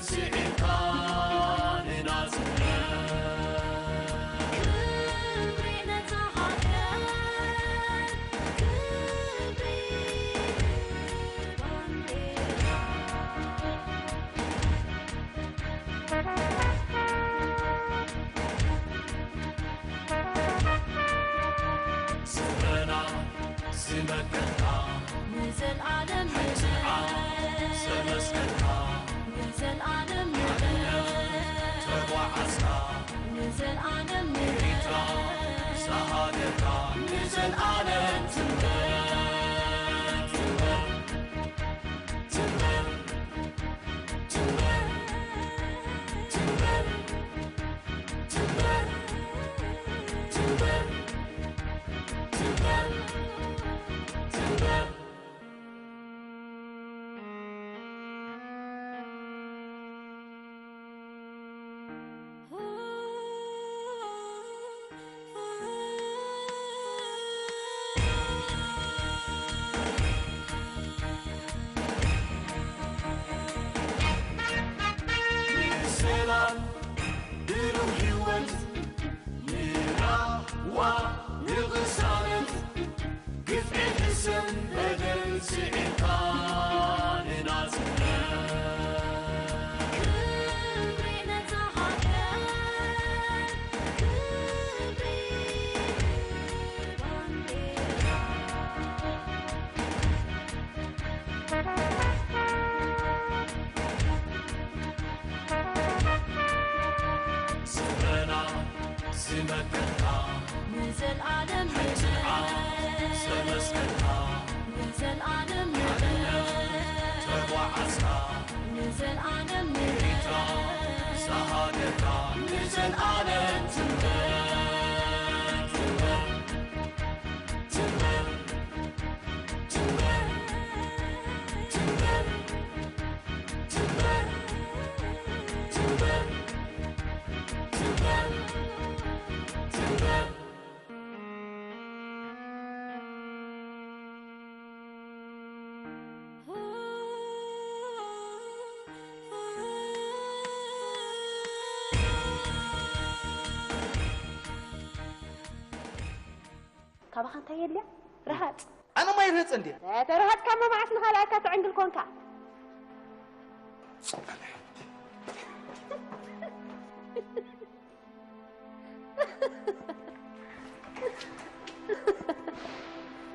ስዒርካ ንናጽነት። ክብሪ ነታ ሃገር፣ ክብሪ ባንዴራ። ስረና ዝመከትካ ንዘልኣለም ሓይትንዓ ዘመስከርካ ንዘልኣለም ሓድነት ተጓዓዝካ ንዘልኣለም ኤርትራ ዝሃገርካ ንዘልኣለም ትንበር፣ ትንበር፣ ትንበር፣ ትንበር፣ ትንበር። ትንበር፣ ትንበር፣ ትንበር፣ ትንበር። ሰላም ብሩህ ህይወት ንራህዋ ንቕሳነት ግፍዒ ሕሰም በደል ስዒርካ ንናጽነት። ክብሪ ነታ ሃገር፣ ክብሪ ባንዴራ። ስረና ዝመከትካ ንዘልኣለም ሓይትንዓ ዘመስከርካ ንዘልኣለም ሓድነት ተጓዓዝካ ንዘልኣለም ኤርትራ ዝሃገርካ ንዘልኣለም ትንበር፣ ትንበር፣ ትንበር። ካባኻ እንታይ የድልያ? ረሃጽ። ኣነ ማይ ረጸ እንዴ? ተረሃጽካ መማዓስ ንኻልኣካ ትዕንግል ኮንካ።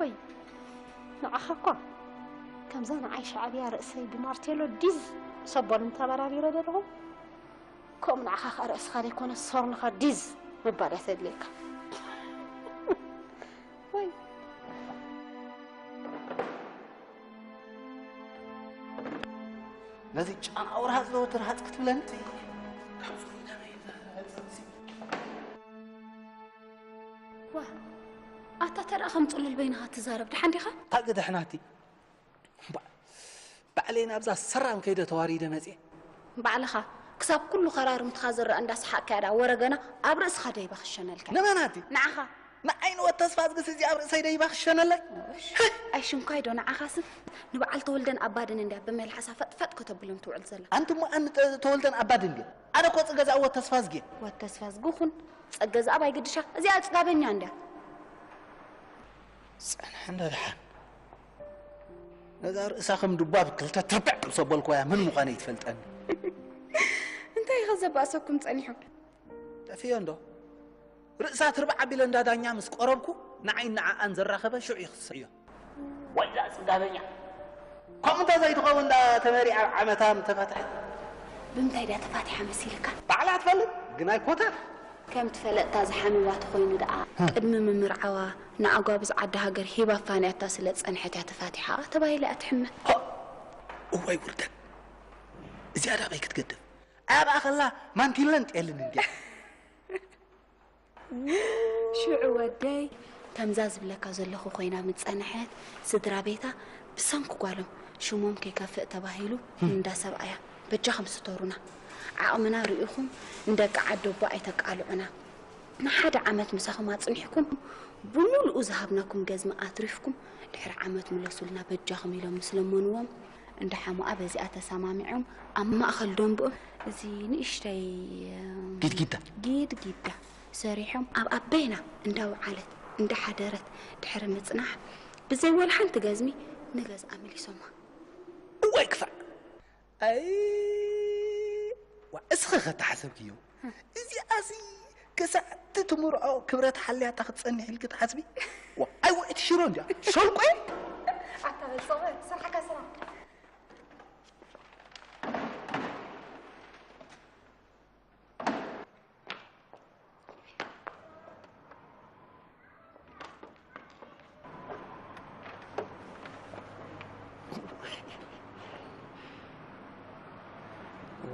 ወይ ንዓኻ እኳ ከምዛ ንዓይ ሻዕብያ ርእሰይ ብማርቴሎ ዲዝ ሰቦል እንተበራቢረ ደለኹ፣ ከምኡ ንዓኻ ኸኣ ርእስኻ ዘይኮነ ሶርንኻ ዲዝ ምባል እያ ተድልየካ። ወይ ነዚ ጫማኡ ርሃጽ ዶ ትርሃጽ ክትብለኒ? ዋ፣ ኣታ ተረኣ ከም ጽሉል በይንኻ ትዛረብ ደሓን ዲኻ? ኣግድሕ ናቲ። እምበኣር ባዕለይ ናብዛ ሰራም ከይደ ተዋሪደ መጽየ። ባዕልኻ ክሳብ ኩሉ ከራርምትኻ ዝረኣ እንዳሰሓቕካ እያ ደኣ ወረ ገና ኣብ ርእስኻ ደይባ ክሸነልካ። ንመን ኣቲ? ንዓኻ። ንዓይ ንወድ ተስፋዝግስ እዚ ኣብ ርእሰይ ደይባ ክሸነለይ? እሽ፣ ኣይ ሽንኳይ ዶ ንዓኻስ ንበዓል ተወልደን ኣባድን እንድያ ብመልሓሳ ፈጥፈጥ ከተብሎም ትውዕል ዘላ። ኣንቲ እሞ ኣን ተ-፣ ተወልደን ኣባድን ድየ? ኣነ እኮ ጽገ ዝኣብ ወድ ተስፋዝጊ እየ። ወድ ተስፋዝጊ ኩን፣ ጸገ ዝኣብ ኣይግድሻ። እዚኣ ጽጋበኛ እንድያ። ጸንሐ እንዶ ደሓን። ነዛ ርእሳ ከም ዱባ ብክልተ ትርብዕ ምስ ኣበልኩዋያ መን ምዃነይ ትፈልጠኒ። እንታይ ኢኸ ዘባእሰኩም ጸኒሑ? ጠፊኦ እንዶ። ርእሳ ትርብዕ ኣቢለ እንዳ ዳኛ ምስ ቀረብኩ፣ ንዓይን ንዓኣን ዘራኸበ ሽዑ ይኽሰዮ። ወይዛ ጽጋበኛ። ከምኡ እንተ ዘይትኸውን እንዳ ተመሪዓ ዓመታ ምተፋትሐት። ብምንታይ ድያ ተፋቲሓ መሲልካ? ባዕላ ትፈልጥ፣ ግን ኣይኮታን። ከምቲ ፈለጥታ ዝሓመዋ ተኾይኑ ደኣ፣ ህ። ቅድሚ ምምርዓዋ ንኣጓብዝ ዓዲ ሃገር ሂባ ኣፋንያታ ስለ ዝጸንሐት እያ ተፋቲሓ ተባሂላ እያ ትሕመ። ሆ! እዋይ ውርደት! እዚኣ ደኣ ኣበይ ክትገድፍ? ኣብኣ ከላ ማንቲለን ጤልን እንድያ። ሽዑ ወደይ፣ ከምዛ ዝብለካ ዘለኹ ኮይና ምስ ጸንሐት፣ ስድራ ቤታ ብሰንኪ ጓሎም ሽሞም ከይከፍእ ተባሂሉ፣ እንዳ ሰብኣያ በጃኹም ስተሩና። ዓቕምና ርኢኹም ንደቂ ዓዲ ኣቦ ኣይተቃልዑና። ንሓደ ዓመት ምሳኹም ኣጽኒሕኩም፣ ብምሉኡ ዝሃብናኩም ገዝሚ ኣትሪፍኩም፣ ድሕሪ ዓመት ምለሱልና በጃኹም ኢሎም ምስ ለመንዎም፣ እንዳ ሓሙኣ በዚኣ ተሰማሚዖም ኣብ ማእኸል ደንብኦም እዚ ንእሽተይ፣ እም፣ ጊድጊዳ። ጊድጊዳ ሰሪሖም ኣብ ኣበይና እንዳውዓለት እንዳሓደረት ድሕሪ ምጽናሕ ብዘይ ወላ ሓንቲ ገዝሚ ንገዝኣ መሊሶማ። እዋይ ክፋእ! ኣይ፣ ዋ፣ እስኺ ከተሓሰብክዮ። እዚኣሲ ክሳዕ እቲ ትምርዖ ክብረት ሓልያታ ክትጸንሕ ኢልኪ ትሓስቢ? ዋ፣ ኣይ፣ ውዕቲ ሽሮ እንድያ። ሸልቆ! ኣታ በል፣ ጸወ፣ ስራሕካ ስራሕ።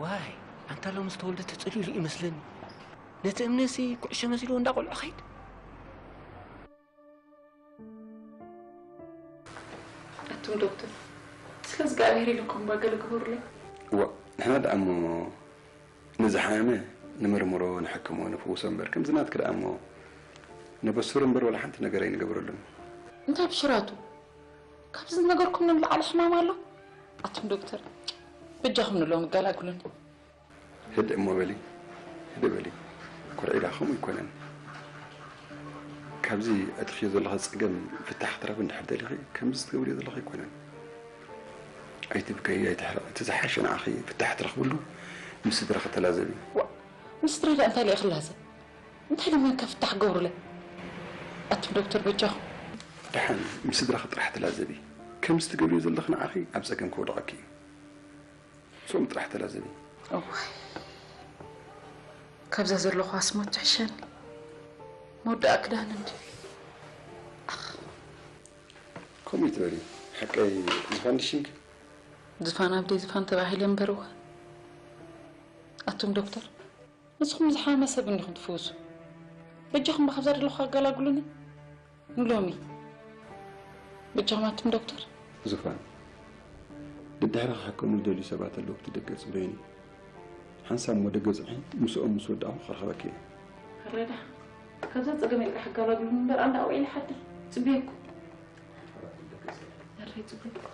ዋይ፣ ኣንታ ሎሚ ዝተወልደ ተጸሊሉ እዩ መስለኒ። ነቲ እምነሲ ኩዕሾ መሲልዎ እንዳቆልዑ ኸይድ። ኣቱም ዶክተር፣ ስለ እግዚኣብሔር ኢልኩም እባ ገለ ግበሩለይ። እዋ፣ ንሕና ደኣ እሞ ንዝሓመመ ንመርምሮ፣ ንሕክሞ፣ ንፍውሶ እምበር፣ ከምዚ ናትኪ ደኣ እሞ ነበሱር እምበር ዋላ ሓንቲ ነገር ኣይንገብረሉን። እንታይ ብሽራቱ? ካብዚ ዝነገርኩም ንላዕሊ ሕማም ኣሎ? ኣቱም ዶክተር፣ በጃኹም ንሎሚ ገላግሉኒ። ህድእ እሞ በሊ፣ ህድእ በሊ። ኮርዒዳ ከምኡ ኣይኮነን። ካብዚ ኣጥፍዮ ዘለኺ ጸገም ፍታሕ ክትረኽቢ እንድሕር ደሊኺ፣ ከምዚ ትገብርዮ ዘለኺ ኣይኮነን። ኣይትብከዪ፣ ኣይትሕረቒ። እቲ ዝሓሸ ንዓኺ ፍታሕ ትረኽብሉ ምስ ስድራኺ ተላዘቢ። ዋ፣ ምስ ስድራይ ደኣ እንታይ ኢለ ክላዘብ? እንታይ ደኣ መንከ ፍታሕ ክገብሩለይ? ኣቱም ዶክተር በጃኹም። ደሓን ምስ ስድራኺ ጥራሕ ተላዘቢ። ከምዚ ትገብርዮ ዘለኺ ንዓኺ ኣብ ጸገም ከውድቐኪ እዩ። ጾም ጥራሕ ተላዘቢ። እዋይ፣ ካብዛ ዘለኹ ኣስሞት ትሕሸኒ። መወዳኣ ክዳን እንዲ። ከምኡ ይትበሊ። ሓቀይ ዝፋን ድሽንግ? ዝፋን ኣብደይ ዝፋን ተባሂለ እምበር እዋ። ኣቱም ዶክተር፣ ንስኹም ዝሓመመ ሰብ እንዲኹም ትፍውሱ። በጃኹም ብኻብዛ ዘለኹ ኣገላግሉኒ። ንሎሚ። በጃኹም ኣቱም ዶክተር። ዙፋን፣ ደድሕሪ ክሕከሙ ዝደልዩ ሰባት ኣለዉ፣ ኣብቲ ደገ ጽበዩኒ። ሓንሳብ እሞ ደገ ጽንሒ፣ ምስኦም ምስ ወዳእኹ ክረኽበኪ እየ። ሕራይ ደሓን። ካብዛ ጸገመይ ጥራሕ ኣገላግሉኒ እምበር፣ ኣንዳ ኣብኡ ኢለ ሓድር። ጽበየኩም። ሕራይ ጽበየኩም።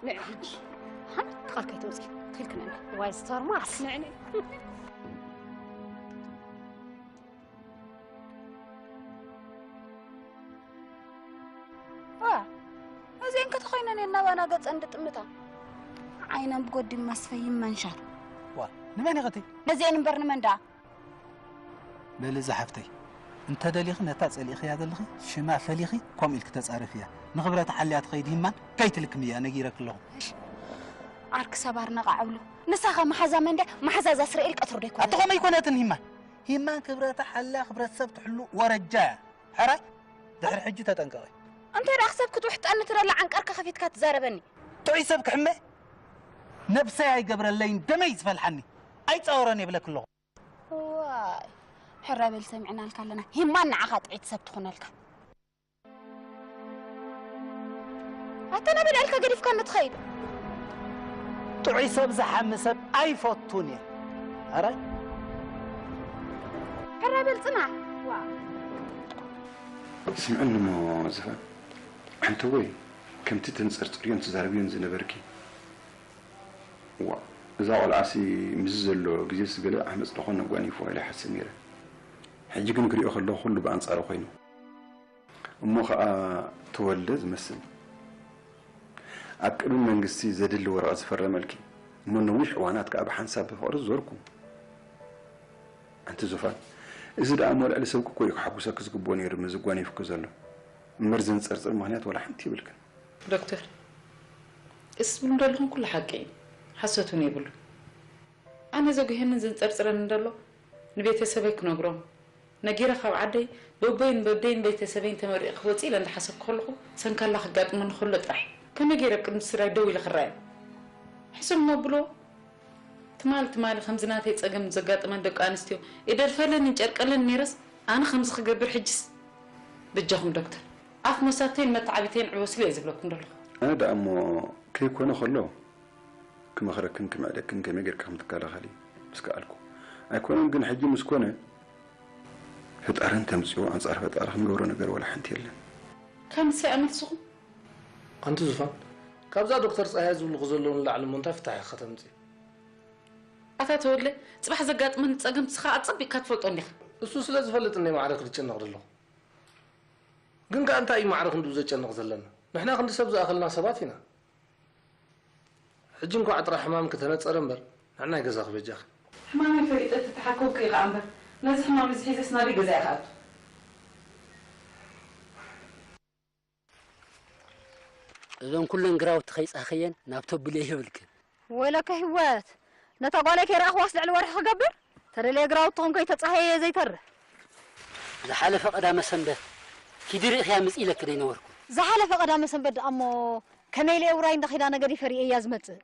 ንዕ ሕጂ ሓንቲ ቃል ከይተውፅኢ ትኽልክለኒ። ዋይ ስተርማስ። ንዕ ንዕ። ዋ፣ እዚአን ከተኾይነን እየን ናባና ገፀን ድጥምታ። ዓይነን ብጎዲም መስፈይም መንሻር። ዋ፣ ንመን ኢኽቲ? ነዚአን እምበር ንመን ደኣ? በሊ እዛ ሓፍተይ፣ እንተ ደሊኺ ነታ ጸሊእኽያ ዘለኺ ሽማ ፈሊኺ ከምኡ ኢልኪ ተጻረፍያ። ንኽብረታ ሓልያ ትኸይድ ሂማን ከይትልክምያ ነጊረኪ ኣለኹ። ዓርኪ ሰባር ነቓዕ እብሎ። ንሳኻ መሓዛ መን ድያ? መሓዛ እዛ እስራኤል ቀትሩ ዶ ኣይኮነትን? ኣቲ ከምኡ ኣይኮነትን ሂማን። ሂማን ክብረታ ሓላ ክብረት ሰብ ትሕሉ ወረጃ እያ። ሕራይ ድሕሪ ሕጂ ተጠንቀቒ። እንታይ ደኣ ክሰብ ክትውሕጠኒ ትደሊ ዓንቀርካ ከፊትካ ትዛረበኒ? ጥዑይ ሰብ ክሕመ ነብሰይ ኣይገብረለይን ደመይ ዝፈልሓኒ ኣይጻወረን የብለክ ኣለኹ። ዋይ ሕራይ በል ሰሚዕናልካ ኣለና። ሂማን ንዓኻ ጥዕይቲ ሰብ ትኹነልካ። ኣታ ናበይ ኢልካ ገዲፍካኒ ትኸይድ? ጥዑይ ሰብ ዝሓሚ ሰብ ኣይፈቱን እየ። ኣረ ሕራይ በል ጽናሕ። ዋ ስምዕኒ እሞ ዝፋን፣ ሓንተወይ ከምቲ ተንጸርጽርዮን ትዛረብዮን ዝነበርኪ፣ ዋ እዛ ቆልዓሲ ምስዚ ዘሎ ግዜስ ገለ ዓመጽ ዶ ኾን ኣጓኒፍዋ ኢለ ይሓስብ ነይረ። ሕጂ ግን ክሪኦ ከለኹ ኩሉ ብኣንጻሩ ኮይኑ። እሞ ኸኣ ተወልደ ዝመስል ኣብ ቅድሚ መንግስቲ ዘድሊ ወረቐት ዝፈረመልኪ እሞ ነዊሕ እዋናት ከኣ ብሓንሳብ ብፍቕሪ ዝዞርኩም። ኣንቲ ዙፋን፣ እዚ ደኣ እሞ ልዕሊ ሰብኪ እኮ እዩ ክሓጉሰኪ ዝግብኦ ነይሩ ምስዚ ጓኒፉኪ ዘሎ እምበር ዘንጸርጽር ምኽንያት ዋላ ሓንቲ የብልክን። ዶክተር፣ እዚ ትብሉ ዘለኹም ኩሉ ሓቂ እዩ፣ ሓሶት እውን የብሉን። ኣነ ዘጉህየንን ዘንጸርጽረንን ዘሎ ንቤተሰበይ ክነግሮም ነጊረ ካብ ዓደይ በቦይን በደይን ቤተሰበይን ተመሪቐ ክወጽእ ኢለ እንዳሓሰብኩ ከለኹ ሰንካላ ከጋጥመኒ ከሎ ጥራሕ እዩ። ከመይ ገይረ ኣብ ቅድሚ ስድራይ ደው ኢለ ክረኣዮም? ሕሱም እሞ ብሎ ትማል ትማሊ ከምዚ ናተይ ጸገም ዘጋጥመን ደቂ ኣንስትዮ ይደርፈለንን ይጨርቀለንን ነይረስ ኣነ ከምዚ ክገብር ሕጅስ በጃኹም ዶክተር ኣፍ መሳተይን መተዓቢተይን ዕወስሉ እየ ዝብለኩም ዘለኹ። ኣነ ደኣ እሞ ከይኮነ ከሎ ክመኽረክን ክምዕደክን ከመይ ጌርካ ከም ትከላኸሊ ምስ ከኣልኩ ኣይኮነን ግን ሕጂ ምስ ኮነ ፈጣሪ እንተምጽኦ ኣንጻር ፈጣሪ ክንገብሮ ነገር ዋላ ሓንቲ የለን። ካብ ንሰይ ኣመልስኹም። ኣንቲ ዙፋን ካብዛ ዶክተር ጸሃየ ዝብልኺ ዘለዉ ንላዕሊ እሞ እንታይ ፍታሕ ኢኺ ከተምጽኢ? ኣታ ተወድለ ጽባሕ ዘጋጥመኒ ጸገም ንስኻ ኣጸቢቕካ ትፈልጦ እንዲኻ። እሱ ስለ ዝፈልጥ እንድየ ማዕረ ክድጨነቕ ደለኹ። ግን ከኣ እንታይ እዩ ማዕረ ክንድኡ ዘጨንቕ ዘለና? ንሕና ክንዲ ሰብ ዝኣኸልና ሰባት ኢና። ሕጂ እንኳዕ ጥራሕ ሕማምኪ ተነጸረ እምበር ንዕናይ ገዛኺ በጃኺ። ሕማመይ ፈሊጠ ተተሓከውኩ እየ ከኣ እምበር ነዚ ሕማም እዚ ሒዘስ ናበይ ገዛ እየ ክኣቱ? እዘን ኩለን ግራውቲ ከይጻህኽየን ናብ ተብልዮ ይብልክን። ወይለከ ሂወት ነታ ጓለይ ከይረኣኽዋስ ልዕሊ ወርሒ ክገብር ተደለየ ግራውትኹም ከይተጻህየየ ዘይተርፍ። ዝሓለፈ ቀዳመ ሰንበት ኪዲ ርኢኽያ ምጺ ኢለኪ ደይነበርኩ። ዝሓለፈ ቀዳመ ሰንበት ደኣ እሞ ከመይ ኢለ እየ ውራይ እንዳ ኺዳነ ገዲፈ ርእየያ ዝመጽእ።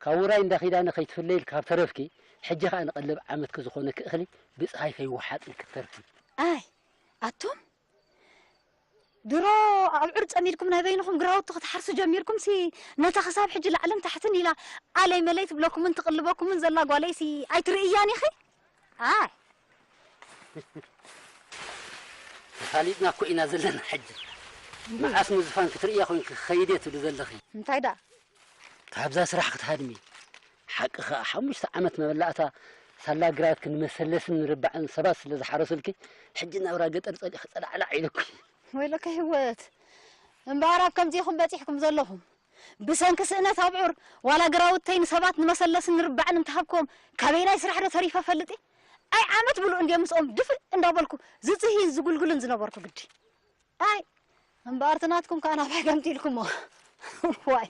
ካብ ውራይ እንዳ ኺዳነ ከይትፍለይ ኢልኪ ካብ ተረፍኪ ሕጂ ኸኣ ንቐለብ ዓመትኪ ዝኾነኪ እኽሊ ብጽሃይ ከይወሓጥን ክትተርፊ። ኣይ ኣቱም ድሮ ኣብዑር ጸሚድኩም ናይ በይንኹም ግራውቲ ክትሓርሱ ጀሚርኩምሲ ነታ ክሳብ ሕጂ ላዕልን ታሕትን ኢላ ኣለይ መለይ ትብለኩምን ትቕልበኩምን ዘላ ጓለይሲ ኣይትርእያን ኢኺ? ኣይ ተፋሊጥና እኮ ኢና ዘለና ሕጂ። መዓስ ንዝፋን ክትርእያ ኮንኪ ክኸይድ እየ ትብሊ ዘለኺ? እንታይ ደኣ? ካብዛ ስራሕ ክትሃድሚ። ሓቂ ኸኣ ሓሙሽተ ዓመት መበላእታ ሳላ ግራትኪ ንመሰለስን ንርባዕን ሰባት ስለ ዝሓረሱልኪ ሕጂ ናብራ ገጠር ጸሊእኺ ጸላዕላዕ ኢሉኪ። ወይለከ ህይወት እምበኣር ኣብ ከምዚ ኢኹም በጺሕኩም ዘለኹም። ብሰንኪ ስእነት ኣብዑር ዋላ ግራውተይ ንሰባት ንመሰለስን ንርባዕን እንተሃብክዎም ካበይ ናይ ስራሕ ዶ ተሪፈ እፈልጥ እየ? ኣይ ዓመት ምሉእ እንድየ ምስኦም ድፍእ እንዳበልኩ ዝጽህይን ዝጉልጉልን ዝነበርኩ ግዲ። ኣይ እምበኣር እቲ ናትኩም ከኣ ናባይ ገምጢልኩሞ። ዋይ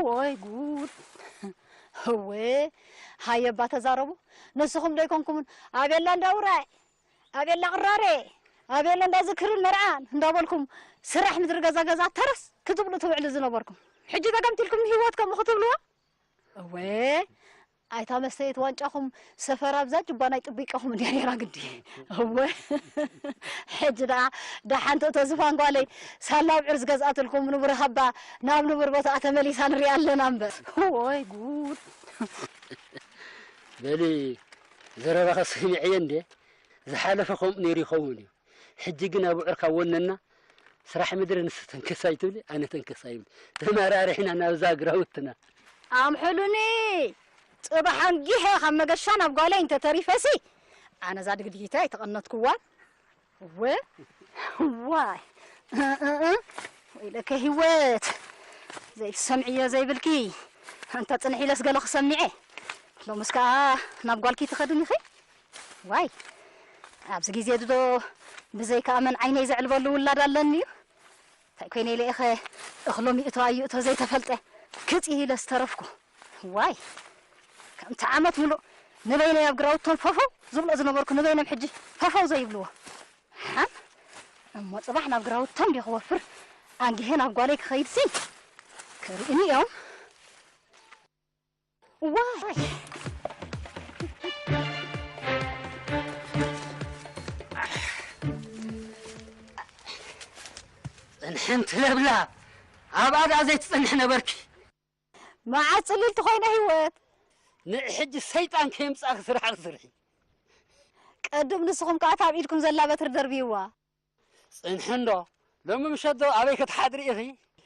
ወይ ጉድ። እወ ሃየ እባ ተዛረቡ። ንስኹም ዶ ኣይኮንኩምን ኣቤላ እንዳ ውራይ ኣቤላ ቅራሬ ኣቤላ እንዳ ዝክርን መርዓን እንዳበልኩም ስራሕ ምድሪ ገዛ ገዛ ተረስ ክትብሉ ትውዕሉ ዝነበርኩም። ሕጂ ተገምጢልኩም ንህይወት ከምኡ ክትብልዋ? እወ ኣይታ መስተየት ዋንጫኹም ሰፈር ኣብዛ ጅባን ኣይጥቢቀኹም እንድያ ነይራ ግዲ። እወ ሕጂ ደኣ ደሓን ትእቶ ዝፋን ጓለይ ሳላ ኣብዑር ዝገዝኣትልኩም ንቡር ሃባ ናብ ንቡር ቦታኣ ተመሊሳ ንሪኣ ኣለና እምበር። ወይ ጉድ። በሊ ዘረባኺ ሰሚዐዮ እንዴ ዝሓለፈ ከምኡ ነይሩ ይኸውን እዩ። ሕጂ ግን ኣብዑር ካብ ወነና ስራሕ ምድሪ ንሳ ተንክስ ኣይትብሊ ኣነ ተንክስ ኣይብል ተመራርሒና ናብዛ ግራውትና። ኣምሕሉኒ ጽባሕ ኣንጊሐ ካብ መገሻ ናብ ጓለይ እንተተሪፈሲ ኣነ እዛ ድግድጊተይ ኣይተቐነትኩዋን። እወ ዋይ ወይለከ ህይወት ዘይትሰምዕዮ ዘይብልኪ እንተ ጽንሕ ኢለስ ገለ ክሰሚዐ ሎምስ ከኣ ናብ ጓልኪ ትኸድን ኢኺ። ዋይ ኣብዚ ግዜ ድዶ ብዘይካ መን ዓይነይ ዘዕልበሉ ውላድ ኣለኒ እዩ። እንታይ ኮይነ ኢለ ኢኸ እኽሎም ይእቶ ኣይእቶ ዘይተፈልጠ ክጽ ኢለ ዝተረፍኩ። ዋይ ከምቲ ዓመት ምሉእ ንበይነይ ኣብ ግራውቶም ፈፈው ዝብሎ ዝነበርኩ ንበይኖም ሕጂ ፈፈው ዘይብልዎ። ሓም እሞ ጽባሕ ናብ ግራውቶም ድየ ክወፍር ኣንጊሄ ናብ ጓለይ ክኸይድሲ ክርእኒ እዮም። ዋይ ጽንሕንቲ ለብላ ኣብኣ ደኣ ዘይትጸንሕ ነበርኪ። መዓስ ጽልልቲ ኮይነ ህይወት? ንሕጂ ሰይጣን ከየምጻእኪ ስራሕ ስርሒ። ቀድም ንስኹም ከኣ እታ ኣብ ኢድኩም ዘላ በትሪ ደርብይዋ። ጽንሒ እንዶ፣ ሎሚ ምሸት ዶ ኣበይ ክትሓድሪ ኢኺ?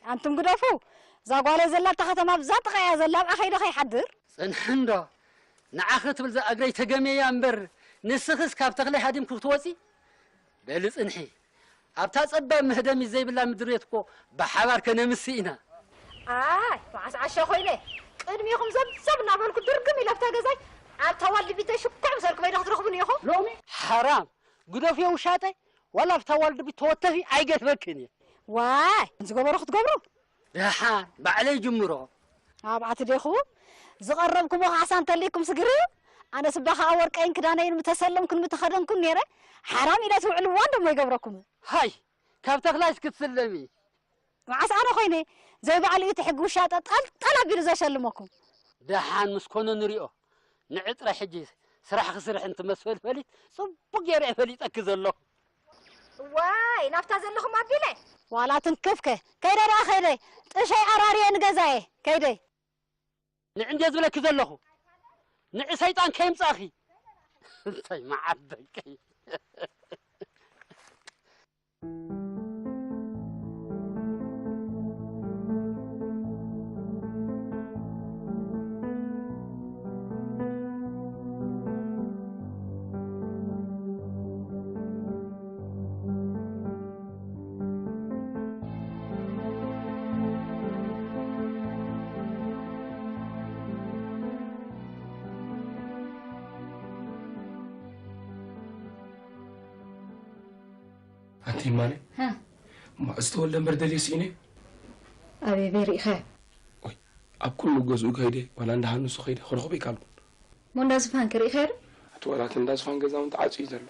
ኣንቱም ግደፉ። እዛ ጓለይ ዘላ እታ ከተማ ብዛ ጥቓ እያ ዘላ፣ ኣብኣ ከይደ ከይሓድር። ጽንሒ እንዶ፣ ንዓኺ ትብል እዛ እግረይ ተገምየያ እምበር፣ ንስኽስ ካብ ተኽለይ ሃዲምኪ ክትወጺ? በሊ ጽንሒ። ኣብታ ጸባብ መህደሚት ዘይብላ ምድሪ ቤት እኮ ብሓባር ከነምሲ ኢና። ኣይ፣ መዓስ ዓሻ ኮይነ? ቅድሚኹም ዘብዘብ እናበልኩ ድርግም ኢለ ኣብታ ገዛይ፣ ኣብታ ዋልድቢተይ ሽኩዕ ምሰልኩም ኣይዶ ክትረኽቡኒ ኢኹም። ሎሚ ሓራም፣ ግደፍዮ ውሻጠይ፣ ዋላ ኣብታ ዋልድቢት ተወተፊ ኣይገድፈክን እየ። ዋይ፣ ዝገበሮ ክትገብሩ? ደሓን፣ ባዕለይ ጅምሮ። ኣብኣ ትደኹም ዝቐረብኩሞ ካሕሳ እንተልይኩም ስግር እዩ። ኣነስ እባ ከኣ ወርቀይን ክዳነይን ምተሰለምኩን ምተኸደንኩን ነይረ፣ ሓራም ኢለ ትውዕልዋ እንደሞ ይገብረኩም። ሃይ፣ ካብ ተኽላይስ ክትስለሚ? መዓስ ኣነ ኮይነ? ዘይባዕሉ እዩ እቲ ሕጊ ውሻጠ ጠልጠል ኣቢሉ ዘሸልመኩም። ደሓን ምስ ኮነ ንሪኦ። ንዒ ጥራይ ሕጂ ስራሕ ክስርሕ እንትመስል ፈሊጥ ጽቡቕ ገይረ እየ ፈሊጠኪ ዘለኹ። ዋይ፣ ናብታ ዘለኹም ኣቢለ? ዋላ ትንክፍከ። ከይደ ደኣ ከይደ። ጥሸይ ኣራርየ ንገዛየ። ከይደ። ንዒ እንድየ ዝብለኪ ዘለኹ። ንዒ ሰይጣን ከይምጻእኺ። እንታይ መዓት ደቂ። ኣንቲ ማለ? ሃ? እሞ ዝተወልደ እምበር ደልየ ስኢነ? ኣበይ በይ ርኢኻዮ? ወይ፣ ኣብ ኩሉ ገዝኡ ከይደ፣ ዋላ እንዳ ሃንሱ ከይደ፣ ክረኽቦ ይካልኩን። እሞ እንዳ ዝፋን ከ ርኢኻዮ ዶ? ኣቲ ዋላ እቲ እንዳ ዝፋን ገዛ እውን ተዓጽዩ እዩ ዘሎ።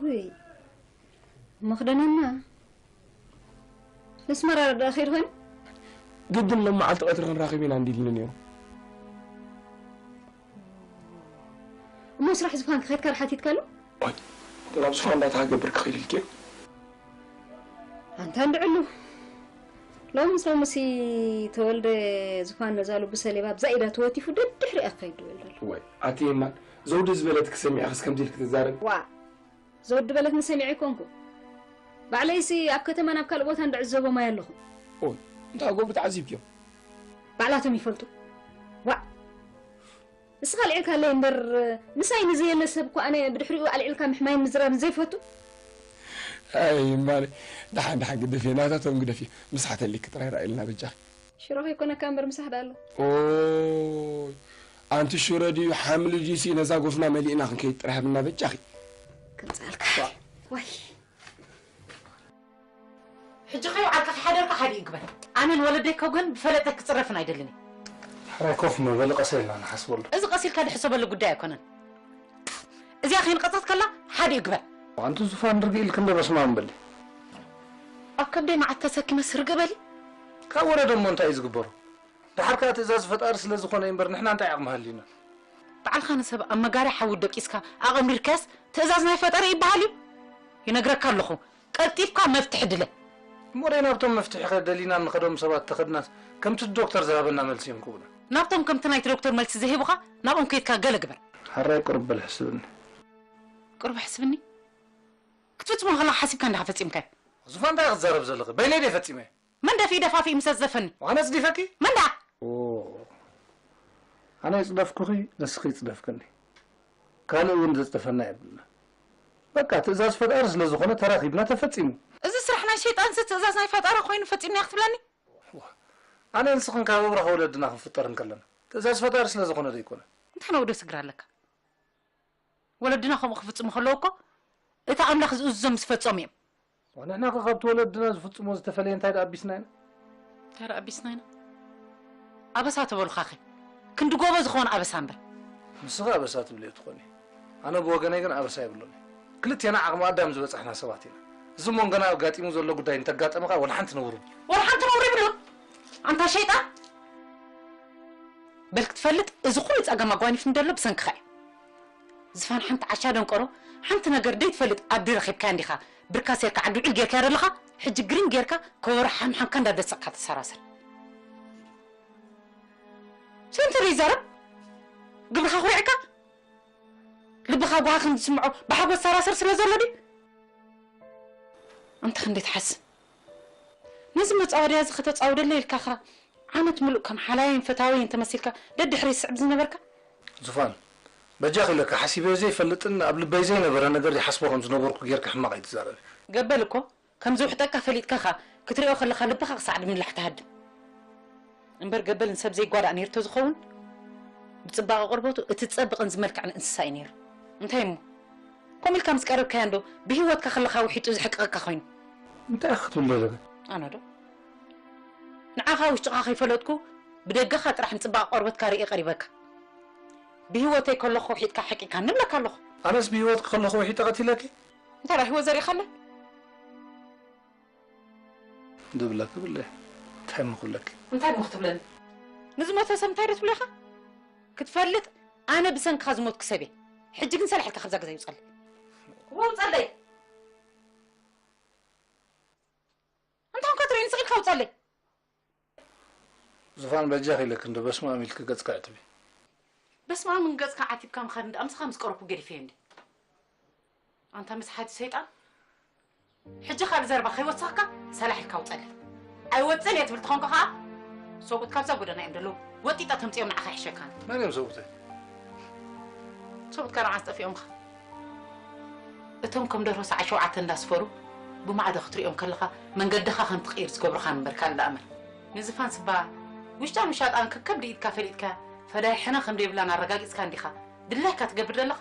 ውይ፣ መኽደነና። ነስመራ ዶ ዳኣ ከይዱ ኮይኑ? ግድን ሎም መዓልቲ ቀትሪ ክንራኸብ ኢና እንዲልኒ ነይሩ። እሞ ስራሕ ዝፋን ከ ከይድካ ዶ ሓቲትካሉ? ኦይ፣ ናብ ዝፋን እንዳታ ክገብር ክኽእል ኢልኪ? ኣንታ እንድዕሉ። ሎምስ ሎምሲ ተወልደ ዝፋን ነዛ ልቡ ሰሌባ ብዛ ኢዳ ተወቲፉ ደድሕሪኣ ክኸይድ ይብል ዘሎ። ወይ፣ ኣቲ የማን፣ ዘውዲ ዝበለትኪ ሰሚዕኽስ ከምዚ ኢልኪ ትዛረቢ? ዋእ፣ ዘውዲ በለትኒ ሰሚዐ ኣይኮንኩ። ባዕለይሲ ኣብ ከተማን ኣብ ካልእ ቦታን ዝዕዘቦም ኣየ ኣለኹ። ኦይ፣ እንታይ ክገብሩ ተዓዚብክዮም? ባዕላቶም ይፈልጡ። ዋእ፣ ንስኻ ኣልዒልካለይ እምበር፣ ምሳይ ንዘየለ ሰብ እኮ ኣነ ብድሕሪኡ ኣልዒልካ ምሕማይን ምዝራብን ዘይፈቱ። ኣይ፣ እማነ፣ ደሓን፣ ደሓን ግደፍዮ፣ ናታቶም ግደፍዮ። ምሳሕ ተሊኪ ጥራይ ርኣይልና በጃኺ። ሽሮ ከይኮነካ እምበር ምሳሕ ደኣ ኣሎ። ኦይ፣ ኣንቲ ሽሮ ድዩ ሓምሊ ድዩሲ ነዛ ጎፍና መሊእና ክንከይድ ጥራይ ሃብና በጃኺ። ከምጽኣልካ። ዋይ። ሕጂ ከይውዓልካ ከይሓደርካ ሓደ ይግበር። ኣነን ወለደይ ከው ግን ብፈለጠ ክጽረፍን ኣይደልን እየ። ሕራይ ኮፍ መበሊ ቀሰ ኢልና ንሓስበሉ። እዚ ቀስ ኢልካ ድሕሰበሉ ጉዳይ ኣይኮነን። እዚኣ ከይንቐጸት ከላ ሓደ ይግበር። ኣንቲ ዙፋን ርግእ ኢልክ እንዶ በስማም በሊ። ኣብ ከብደይ መዓት ተሰኪመስ ርግእ በሊ። ካብ ወረደ እሞ እንታይ እዩ ዝግበሩ? ደሓር ከኣ ትእዛዝ ፈጣሪ ስለ ዝኾነ እዩ እምበር ንሕና እንታይ ዓቕሚ ሃልዩና? ባዕልኻ ንሰብ ኣብ መጋርያ ሓዊ ደቂስካ ኣቐሚርካስ ትእዛዝ ናይ ፈጣሪ ይበሃል እዩ? ይነግረካ ኣለኹ፣ ቀልጢፍካ መፍትሒ ድለ። እሞ ደይ ናብቶም መፍትሒ ከ ደሊና ንኸዶም ሰባት ተኸድናስ ከምቲ ዶክተር ዝሃበና መልሲ እዮም ክቡና። ናብቶም ከምቲ ናይቲ ዶክተር መልሲ ዝሂቡኻ ናብኦም ከይድካ ገለ ግበር። ሓራይ ቁሩብ በል ሕስብኒ። ቁሩብ ሕስብኒ? ክትፍጽሞ ከለኻ ሓሲብካ እንዲኻ ፈጺምካዮ። ዙፋን እንታይ ክትዛረብ ዘለኺ? በይነይ ደይ ፈጺመ? መን ደፊኡ ደፋፊኡ ምስ ኣጽደፈኒ? ኣነስ ዲፈኪ? መን ደኣ? ኦ፣ ኣነ ይጽደፍኩኺ፣ ንስኺ ይጽደፍክኒ። ካልእ እውን ዘጽደፈና የብልና። በቃ፣ ትእዛዝ ፈጣሪ ስለ ዝኾነ ተራኺብና ተፈጺሙ። እዚ ስራሕ ናይ ሸይጣንሲ ትእዛዝ ናይ ፈጣሪ ኮይኑ ፈጺምና ክትብለኒ? ዋ፣ ኣነ ንስኽን ካብ ኣብራኽ ወለድና ክንፍጠር እንከለና፣ ትእዛዝ ፈጣሪ ስለ ዝኾነ ዶ ኣይኮነን? እንታይ ነውዶ ስግር ኣለካ? ወለድና ከምኡ ክፍጽሙ ከለዉ እኮ፣ እቲ ኣምላኽ ዝእዝዞም ምስ ፈጸሙ እዮም። ንሕና ኸ ካብቲ ወለድና ዝፍጽሞ ዝተፈለየ እንታይ ደኣ ኣቢስና ኢና? እንታይ ደኣ ኣቢስና ኢና? ኣበሳ ተበሉኻኸ? ክንዲ ጎቦ ዝኾነ ኣበሳ እምበር። ንስኻ ኣበሳ ትብልዮ ትኾኒ፣ ኣነ ብወገነይ ግን ኣበሳ የብሉን። ክልቴና ዓቕሚ ኣዳም ዝበጻሕና ሰባት ኢና። እዚ መንጎና ኣጋጢሙ ዘሎ ጉዳይ እንተጋጠመ ከኣ ወላ ሓንቲ ነውሪ። ወላ ሓንቲ ነውሪ ይብሉን። ኣንታ ሸይጣን፣ በል ክትፈልጥ፣ እዚ ኩሉ ጸገም ኣጓኒፍኒ ዘሎ ብሰንክኻ እዩ። ዝፋን ሓንቲ ዓሻ ደንቆሮ፣ ሓንቲ ነገር ደይትፈልጥ ኣዲ ረኺብካያ እንዲኻ፣ ብርካ ሴርካ ዓዲ ውዕል ጌርካያ ዘለኻ፣ ሕጂ ግሪን ጌርካ ከበሮ ሓምሓምካ እንዳደሰቕካ ትሰራሰር። ሴንተር ይዛረብ፣ ግብርኻ ኩሪዕካ፣ ልብኻ ጓሃ ከም ዝስምዖ ብሓጎስ ሰራሰር ስለ ዘሎ ድዩ? ኣንታ ክንደይ ትሓስብ። ነዚ መጻወድያ እዚ ከተጻውደለይ ኢልካ ኸ ዓመት ምሉእ ከም ሓላይን ፈታወይን ተመሲልካ ደድሕሪ ስዕብ ዝነበርካ? ዙፋን፣ በጃኺ ኢለካ ሓሲበዮ ዘይፈልጥን ኣብ ልበይ ዘይነበረ ነገር ይሓስቦ ከም ዝነበርኩ ጌርካ ሕማቕ ኣይትዛረቢ። ገበል እኮ ከም ዝውሕጠካ ፈሊጥካ ኸ ክትሪኦ ከለኻ ልብኻ ክሳዕ ድምላሕ ትሃድም። እምበር ገበል ንሰብ ዘይጓዳእ ነይሩ ተዝኸውን፣ ብጽባቐ ቆርበቱ እቲ ጸብቕን ዝመልክዕን እንስሳ እዩ ነይሩ። እንታይ እሞ? ከምኡ ኢልካ ምስ ቀረብካያ እንዶ ብህይወትካ ከለኻ ውሒጡ ዘሕቅቐካ ኮይኑ? እንታይ ኢኻ ክትብል ዘለኻ? ኣነ ዶ? ንዓኻ ውሽጥኻ ከይፈለጥኩ ብደገኻ ጥራሕ ንጽባቐ ቆርበትካ ርእየ ቀሪበካ። ብህይወተይ ከለኹ ውሒጥካ ሕቂካ ንብለካ ኣለኹ። ኣነስ ብህይወትኪ ከለኹ ውሒጠ ቀቲለኪ? እንታይ ደኣ ህይወት ዘሪእኻለ? ድብለኪ ብለ እንታይ እሞ ክብለኪ? እንታይ እሞ ክትብለኒ? ንዝሞተ ሰብ እንታይ ዶ ትብሎ ኢኻ? ክትፈልጥ ኣነ ብሰንክኻ ዝሞትኩ ሰብ እየ። ሕጂ ግን ሰላሕ ኢልካ ካብዛ ገዛ ይውጸለይ። ውጸለይ። እንታይ ኮንካ ትርእይኒ ስቕ ኢልካ ውጸለይ። ዙፋን በጃኺ ኢለኪ እንዶ በስመ ኣብ ኢልኪ ገጽኪ ኣዕትቢ። በስመ ኣብ ገጽካ ዓቲብካ ምኻድ እንዳ ኣምስኻ ምስ ቀረብኩ ገዲፈዮ እንዲ። ኣንታ መስሓቲ ሰይጣን፣ ሕጂ ካልእ ዘረባ ከይወሰኽካ ሰላሕ ኢልካ ውጸለይ። ኣይወጽን እየ ትብል ተኾንካ ኸኣ ሰብኡት ካብዛ ጎደና እዮም ዘለዉ። ወጢጣ ተምጽኦም ንዓኻ ይሕሸካን። መን እዮም ሰብኡተይ? ሰብኡትካ ንዓስ ጠፊኦምኻ? እቶም ከም ደርሆ ሰዓት ሸውዓተ እንዳስፈሩ ብማዕዶ ክትሪኦም ከለኻ መንገድኻ ከም ትቕይር ዝገብሩኻ እምበር ካልእ ደኣ መን። ንዝፋን ስባ ውሽጣን ውሻጣን ከከብዲ ኢድካ ፈሊጥካ ፈዳይ ሕነ ከም ደይብላን ኣረጋጊጽካ እንዲኻ ድላይካ ትገብር ዘለኻ?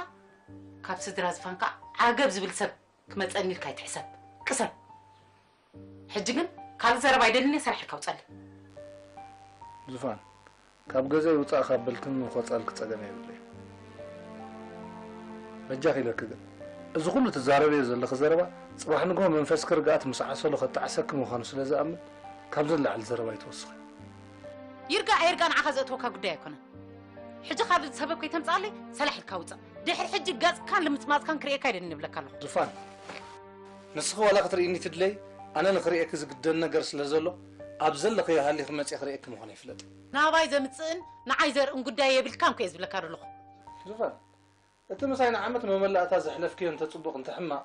ካብ ስድራ ዝፋን ከኣ ዓገብ ዝብል ሰብ ክመጸኒ ኢልካ ኣይትሕሰብ። ቅሰን። ሕጂ ግን ካልእ ዘረባ ኣይደልን እየ፣ ሰላሕ ኢልካ ውጸለይ። ዙፋን፣ ካብ ገዛይ ውጻእ ካብ በልክኒ ንኾጻልኪ ጸገም የብለይን። በጃኺ ኢለኪ ግን፣ እዚ ኩሉ ትዛረብዮ ዘለኺ ዘረባ፣ ጽባሕ ንግሆ መንፈስኪ ርግኣት ምስ ዓሰሎ ከጣዕሰኪ ምዃኑ ስለ ዝኣምን፣ ካብዚ ንላዕሊ ዘረባ ኣይትወስኺ። ይርጋእ ኣይርጋእ ንዓኻ ዘእትወካ ጉዳይ ኣይኮነን። ሕጂ ካልእ ሰበብ ከይተምጽኣለይ ሰላሕ ኢልካ ውጻእ። ድሕሪ ሕጂ ገጽካን ልምጽማጽካን ክርእየካ ኣይደልን እብለካ ኣለኹ። ዙፋን፣ ንስኺ ዋላ ክትርእይኒ ትድለይ፣ ኣነ ንኽርእየኪ ዝግደኒ ነገር ስለ ዘሎ፣ ኣብ ዘለኽዮ ሃሊኺ መጺኤ ክርእየኪ ምዃነይ ፍለጢ። ናባይ ዘምጽእን ንዓይ ዘርእን ጉዳይ የብልካን እኮ እየ ዝብለካ ዘለኹ። ዙፋን፣ እቲ ምሳይ ንዓመት መመላእታ ዘሕለፍክዮ እንተ ጽቡቕ እንተ ሕማቕ፣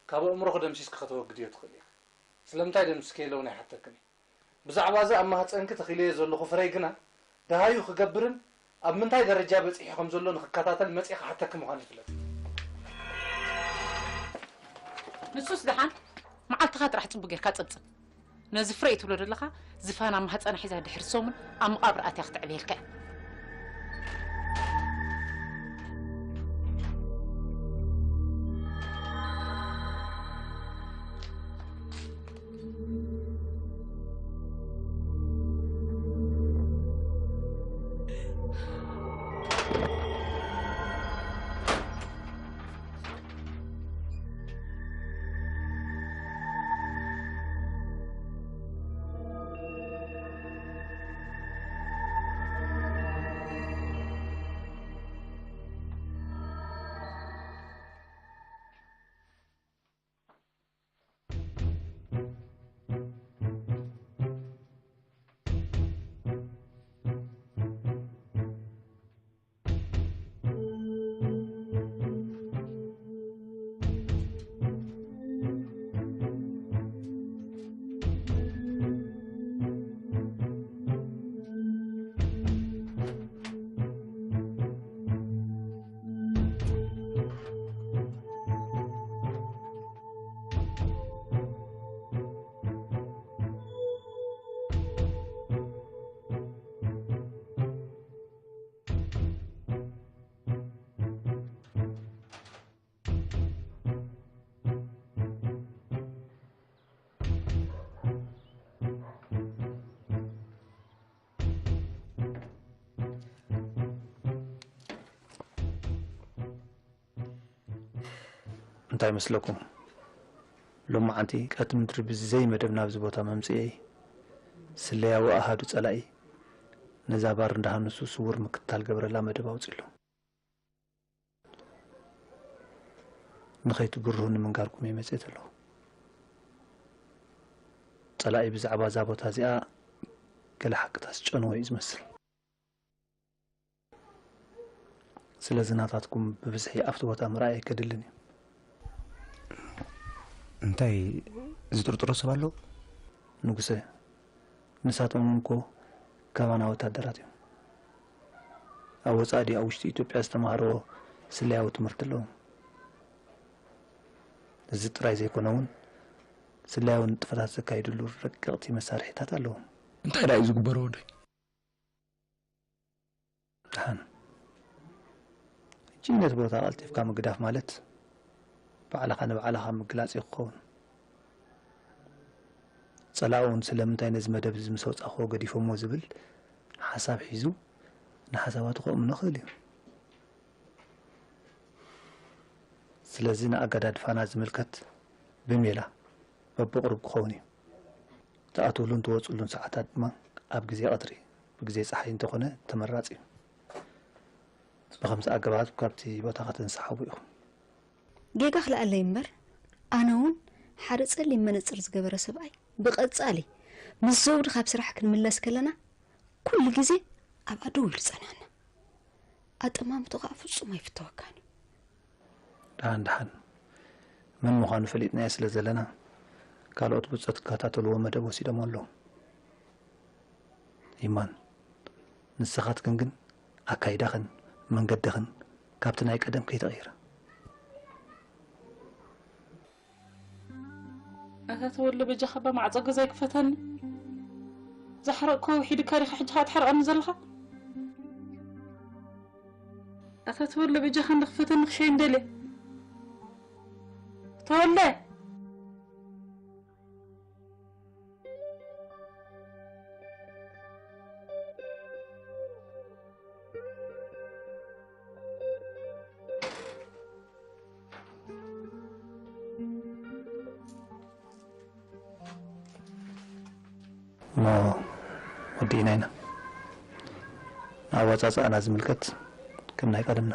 ካብ ኣእምሮኺ ደምሲስኪ ከተወግድዮ ትኽእሊ ኢኺ። ስለምንታይ ደምሲስክዮ ኢለ እውን ኣይሓተክን እየ። ብዛዕባ እዚ ኣብ ማህጸንኪ ተኺለዮ ዘለኹ ፍረይ ግና ደሃዩ ክገብርን ኣብ ምንታይ ደረጃ በጺሑ ከም ዘሎ ንኽከታተል መጺኤ ክሓተኪ ምዃነይ ፍለጢ። ንሱስ ደሓን መዓልትኻ ጥራሕ ጽቡቕ ጌርካ ጸብጽብ። ነዚ ፍረይ ትብሎ ዘለኻ ዝፋን ኣብ ማህጸና ሒዛ ድሕሪ ሰሙን ኣብ መቓብር ኣትያ ክተዕብየልካ እያ። እንታይ ይመስለኩም? ሎማዓንቲ ቀትሪ ምድሪ ብዘይ መደብ ናብዚ ቦታ መምፅኤይ፣ ስለያዊ ኣሃዱ ፀላኢ ነዛ ባር እንዳሃነሱ ስውር ምክትታል ገብረላ መደብ ኣውፂሉ። ንኸይትግርሁ ንምንጋርኩም እየ መፅኤ ዘለኹ። ፀላኢ ብዛዕባ እዛ ቦታ እዚኣ ገለ ሓቅታት ዝጨነወ እዩ ዝመስል። ስለዚ ናታትኩም ብብዝሒ ኣብቲ ቦታ ምርኣይ ኣይከድልን እዩ። እንታይ ዝጥርጥሮ ሰብ ኣሎ? ንጉሰ፣ ንሳቶም እውን እኮ ከማና ወታደራት እዮም። ኣብ ወጻኢ ድዩ ኣብ ውሽጢ ኢትዮጵያ ዝተማሃርዎ ስለያዊ ትምህርቲ ኣለዎም። እዚ ጥራይ ዘይኮነ እውን ስለያዊ ንጥፈታት ዘካይድሉ ረቀቕቲ መሳርሒታት ኣለዎም። እንታይ ደኣ እዩ ዝግበሮ ወደይ? ደሓን። ሕጂ ነቲ ቦታ ቀልጢፍካ ምግዳፍ ማለት ባዕልኻ ንባዕልኻ ምግላጽ እዩ ክኸውን። ጸላኡ እውን ስለምንታይ ነዚ መደብ እዚ ምስ ኣውጻእክዎ ገዲፎሞ ዝብል ሓሳብ ሒዙ ንሓሳባቱ ከእምኖ ክእል እዩ። ስለዚ ንኣገዳድፋና ዝምልከት ብሜላ በብቕሩብ ክኸውን እዩ። ትኣትውሉን ትወጽሉን ሰዓታት ድማ ኣብ ግዜ ቀትሪ፣ ብግዜ ጸሓይ እንተኾነ ተመራጺ እዩ። ብኸምዚ ኣገባብ ካብቲ ቦታ ከተንስሓቡ ኢኹም። ጌጋ ክልኣለይ እምበር፣ ኣነ እውን ሓደ ጸሊም መነጽር ዝገበረ ሰብኣይ ብቐጻሊ ምስ ዘውዲ ካብ ስራሕ ክንምለስ ከለና ኩሉ ግዜ ኣብ ኣደው ኢሉ ጸንሐና። ኣጠማምትኡ ከኣ ፍጹም ኣይፍተወካን እዩ። ደሓን ደሓን መን ምዃኑ ፈሊጥናዮ ስለ ዘለና፣ ካልኦት ብጾት ክከታተልዎ መደብ ወሲዶሞ ኣለዉ። ይማን፣ ንስኻትክን ግን ኣካይዳኽን መንገድኽን ካብቲ ናይ ቀደም ከይተቐይረ። ኣታ ተወለ፣ በጃኻ እባ ማዕጾ ገዛይ ክፈተኒ። ዝሓረቕኮ ውሒድካ ዲኻ ሕጂ ኸኣ ትሓርቐኒ ዘለኻ? ኣታ ተወለ፣ በጃኻ እንዳ ክፈተኒ ክሸይ እንደልየ። ተወለ! እሞ ወዲእና ኢና። ንኣወጻጽኣና ዝምልከት ከም ናይ ቀደምና።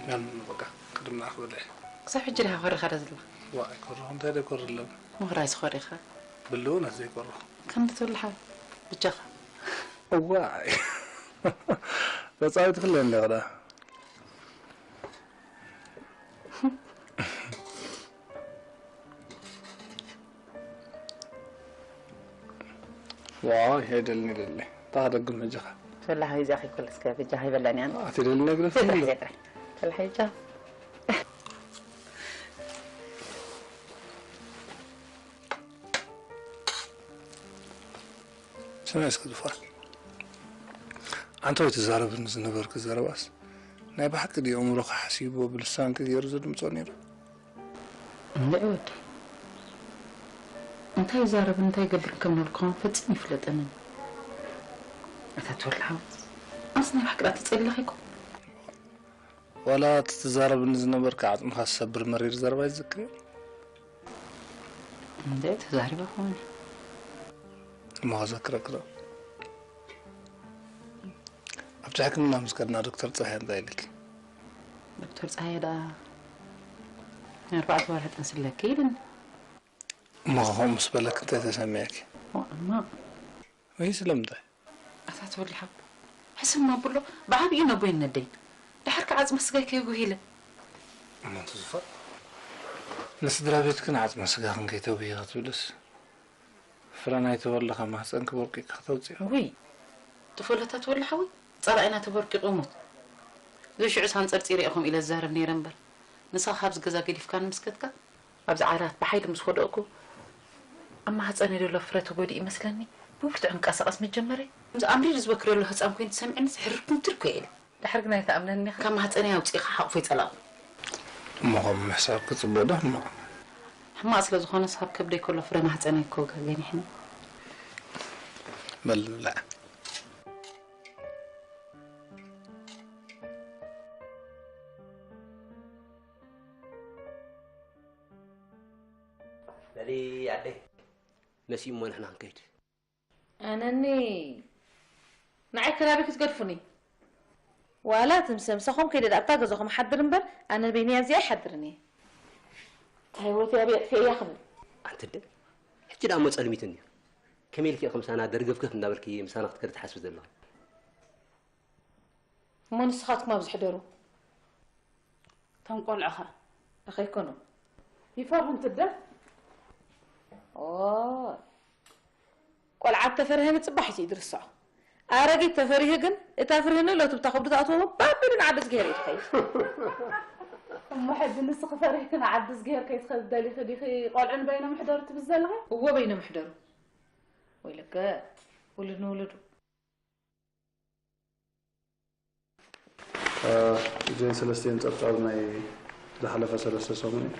መን በቃ ቅድም ንኣኽ በልዕ። ክሳብ ሕጂ ዲኻ ኮሪኻ ዶ ዘለኻ? ዋ ኣይኮርኹ እንታይ ደኮር ኣለብ። ምኽራይ ዝኸሪኻ። ብልውነት ዘይኮርኹ። ከምቲ ትብል ሓው ብጃኻ። እዋይ ተጻዊት ክለ እንደ ኸዳ። ዋይ ሄደልኒ ደለ። ታደግም መጃኻ። ወላ ሓው እዚኣ ከይኮለስከ ብጃኻ ይበላኒ ኣነ። ኣቲ ደልኒ ግደፍ። ተላሕ ዘጥረ። ተላሕ ይጃ። ስማይ እስኪ ዙፋን፣ ኣንታ ወይ ትዛረብኒ ዝነበርክ ዘረባስ ናይ ብሓቂ ድዩ ኣእምሮኻ ሓሲብዎ ብልሳንኪ ገይሩ ዘድምጾ ነይሩ? እንድዒ ወዲ እንታይ ይዛረብ እንታይ ይገብር ከም ነልኩም ፈጽም ይፍለጠንን። ኣታ ትወልድ ሓወስ ኣስ ናይ ብሓቂ ዳ ተጸሊለኺ እኮ። ዋላ እቲ ትዛረብኒ ዝነበርካ ዓጽምኻ ዝሰብር መሪር ዘረባ ይዝክር እዩ። እንደ ተዛሪባ ኾነ እሞ ከዘክረክዶ ኣብቲ ሕክምና ምስ ከድና ዶክተር ፀሃይ እንታይ ኢልክ? ዶክተር ፀሃይ ደኣ ኣርባዕተ ወርሒ ጥንሲ ኣለኪ ኢልን። እሞ ከምኡ ምስ በለክ እንታይ ተሰሚዕኪ? እማ ወይ ስለምንታይ? ኣታ ተወልድ ሓው ሕስም ኣብሎ ብዓብዩ ነቦይ ነደይ ድሓር ከዓጽመ ስጋይ ከይጉህ ኢለ። እሞ ትዝፋ ንስድራ ቤትክን ዓጽመ ስጋኽን ከይተጉሂ ክትብልስ ፍረ ናይ ተወልድኻ ማህፀንኪ ቦርቂቅካ ከተውፅኦ። ውይ ትፈለታ ተወልድ ሓወይ ጸላኢና ተበርቂቁ ሞት። ዝሽዑ ሳንጸርጺረ ኢኹም ኢለ ዝዛረብ ነይረ እምበር ንስኻ ካብዚ ገዛ ገዲፍካኒ ምስ ከድካ ኣብዚ ዓራት ብሓይሊ ምስ ወደቕኩ ኣብ ማህፀነይ ዘሎ ፍረ ተጎዲኡ ይመስለኒ ብብርቱዕ ክንቀሳቐስ ምስ ጀመረ። ከምዚ ኣምሪሩ ዝበክር ዘሎ ህፃን ኮይኑ ተሰሚዕኒ ሕርር ክንትር እኮ ኢለ። ድሓር ግን ኣይትኣምነኒ ኢኻ። ካብ ማህፀነይ ኣውፂእኻ ሓቑፎይ ጸላእኩ። እሞ ከም ምሕሳብኪ ፅቡቕ ዶ ሕማቕ? ሕማቕ ስለ ዝኾነስ ካብ ከብደይ ከሎ ፍረ ማህፀነይ እኮ ገኒሕኒ። በል ንብላዕ። በሊ ኣደይ መሲኡ እሞ ንሕና ክንከይድ። ኣነኒ ንዓይ ከላቢ ክትገድፉኒ ዋላ ትምሰ ምሳኹም ከይደ ኣብታ ገዛኹም ሓድር እምበር ኣነ በይነይ ኣብዚኣ ኣይሓድርን እየ። እታ ህይወተይ ኣብየ ኣጥፍኤያ ክብል። ኣንቲ ኣደ ሕጂ ደኣ እሞ ጸልሚትኒ እዩ። ከመይ ኢልኪ ከምሳና ደርገፍገፍ እንዳበልኪ ምሳና ክትከዲ ትሓስቢ ዘለኺ? እሞ ንስኻትኩም ኣብዚ ሕደሩ። እቶም ቆልዑ ኸ? ኣኸይኮኑ። ይፈርሁ እንትደ? ኦ ቆልዓ ተፈርሀ ንጽባሕ እዩ ድርሳዕ። ኣረጊት ተፈሪሁ ግን እታ ፍርህኒ ሎትብታ ከብዱ ተኣትዎ ባቢሉ ንዓዲ ዝገሄር እዩ ትኸይድ። እሞ ሕጂ ንስኺ ፈሪህክን ዓዲ ዝገሄር ከይትኸዲ ደሊኺ ዲኺ ቆልዑ ንበይኖም ይሕደሩ ትብሊ ዘለኺ? እዎ በይኖም ይሕደሩ። ወይለከ ውሉድ ንውሉዱ። እዚአን ሰለስቲአን ጸብጻብ ናይ ዝሓለፈ ሰለስተ ሰሙን እዩ።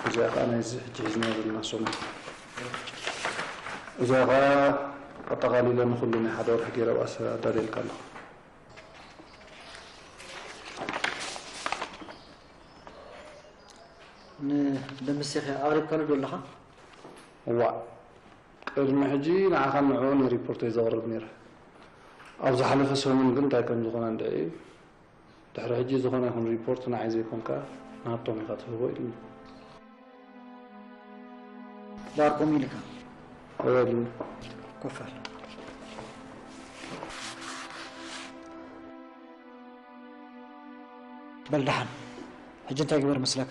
እዚኣ ከዓ ናይ እዚ ሕጂ ሒዝና ዘለና ሰሙን። እዚኣ ከዓ ኣጠቓሊለ ንኹሉ ናይ ሓደ ወርሒ ገይረ ብኣስ ኣዳልየልካ ኣለኹ። ንደምሴኸ ኣቕሪብካሉ ዶ ኣለኻ? እዋእ ቅድሚ ሕጂ ንዓኻን ንዕኡን ሪፖርት እየ ዘቕርብ ነይረ። ኣብ ዝሓለፈ ሰሙን ግን እንታይ ከም ዝኾነ እንድዒ ድሕሪ ሕጂ ዝኾነ ይኹን ሪፖርት ንዓይ ዘይኮንካ ንሃብቶም ኢኻ ትህቦ ኢሉኒ። ዳርቆም ኢልካ እወ ኢሉኒ። ኮፈል በል ደሓን ሕጂ እንታይ ግበር መስለካ?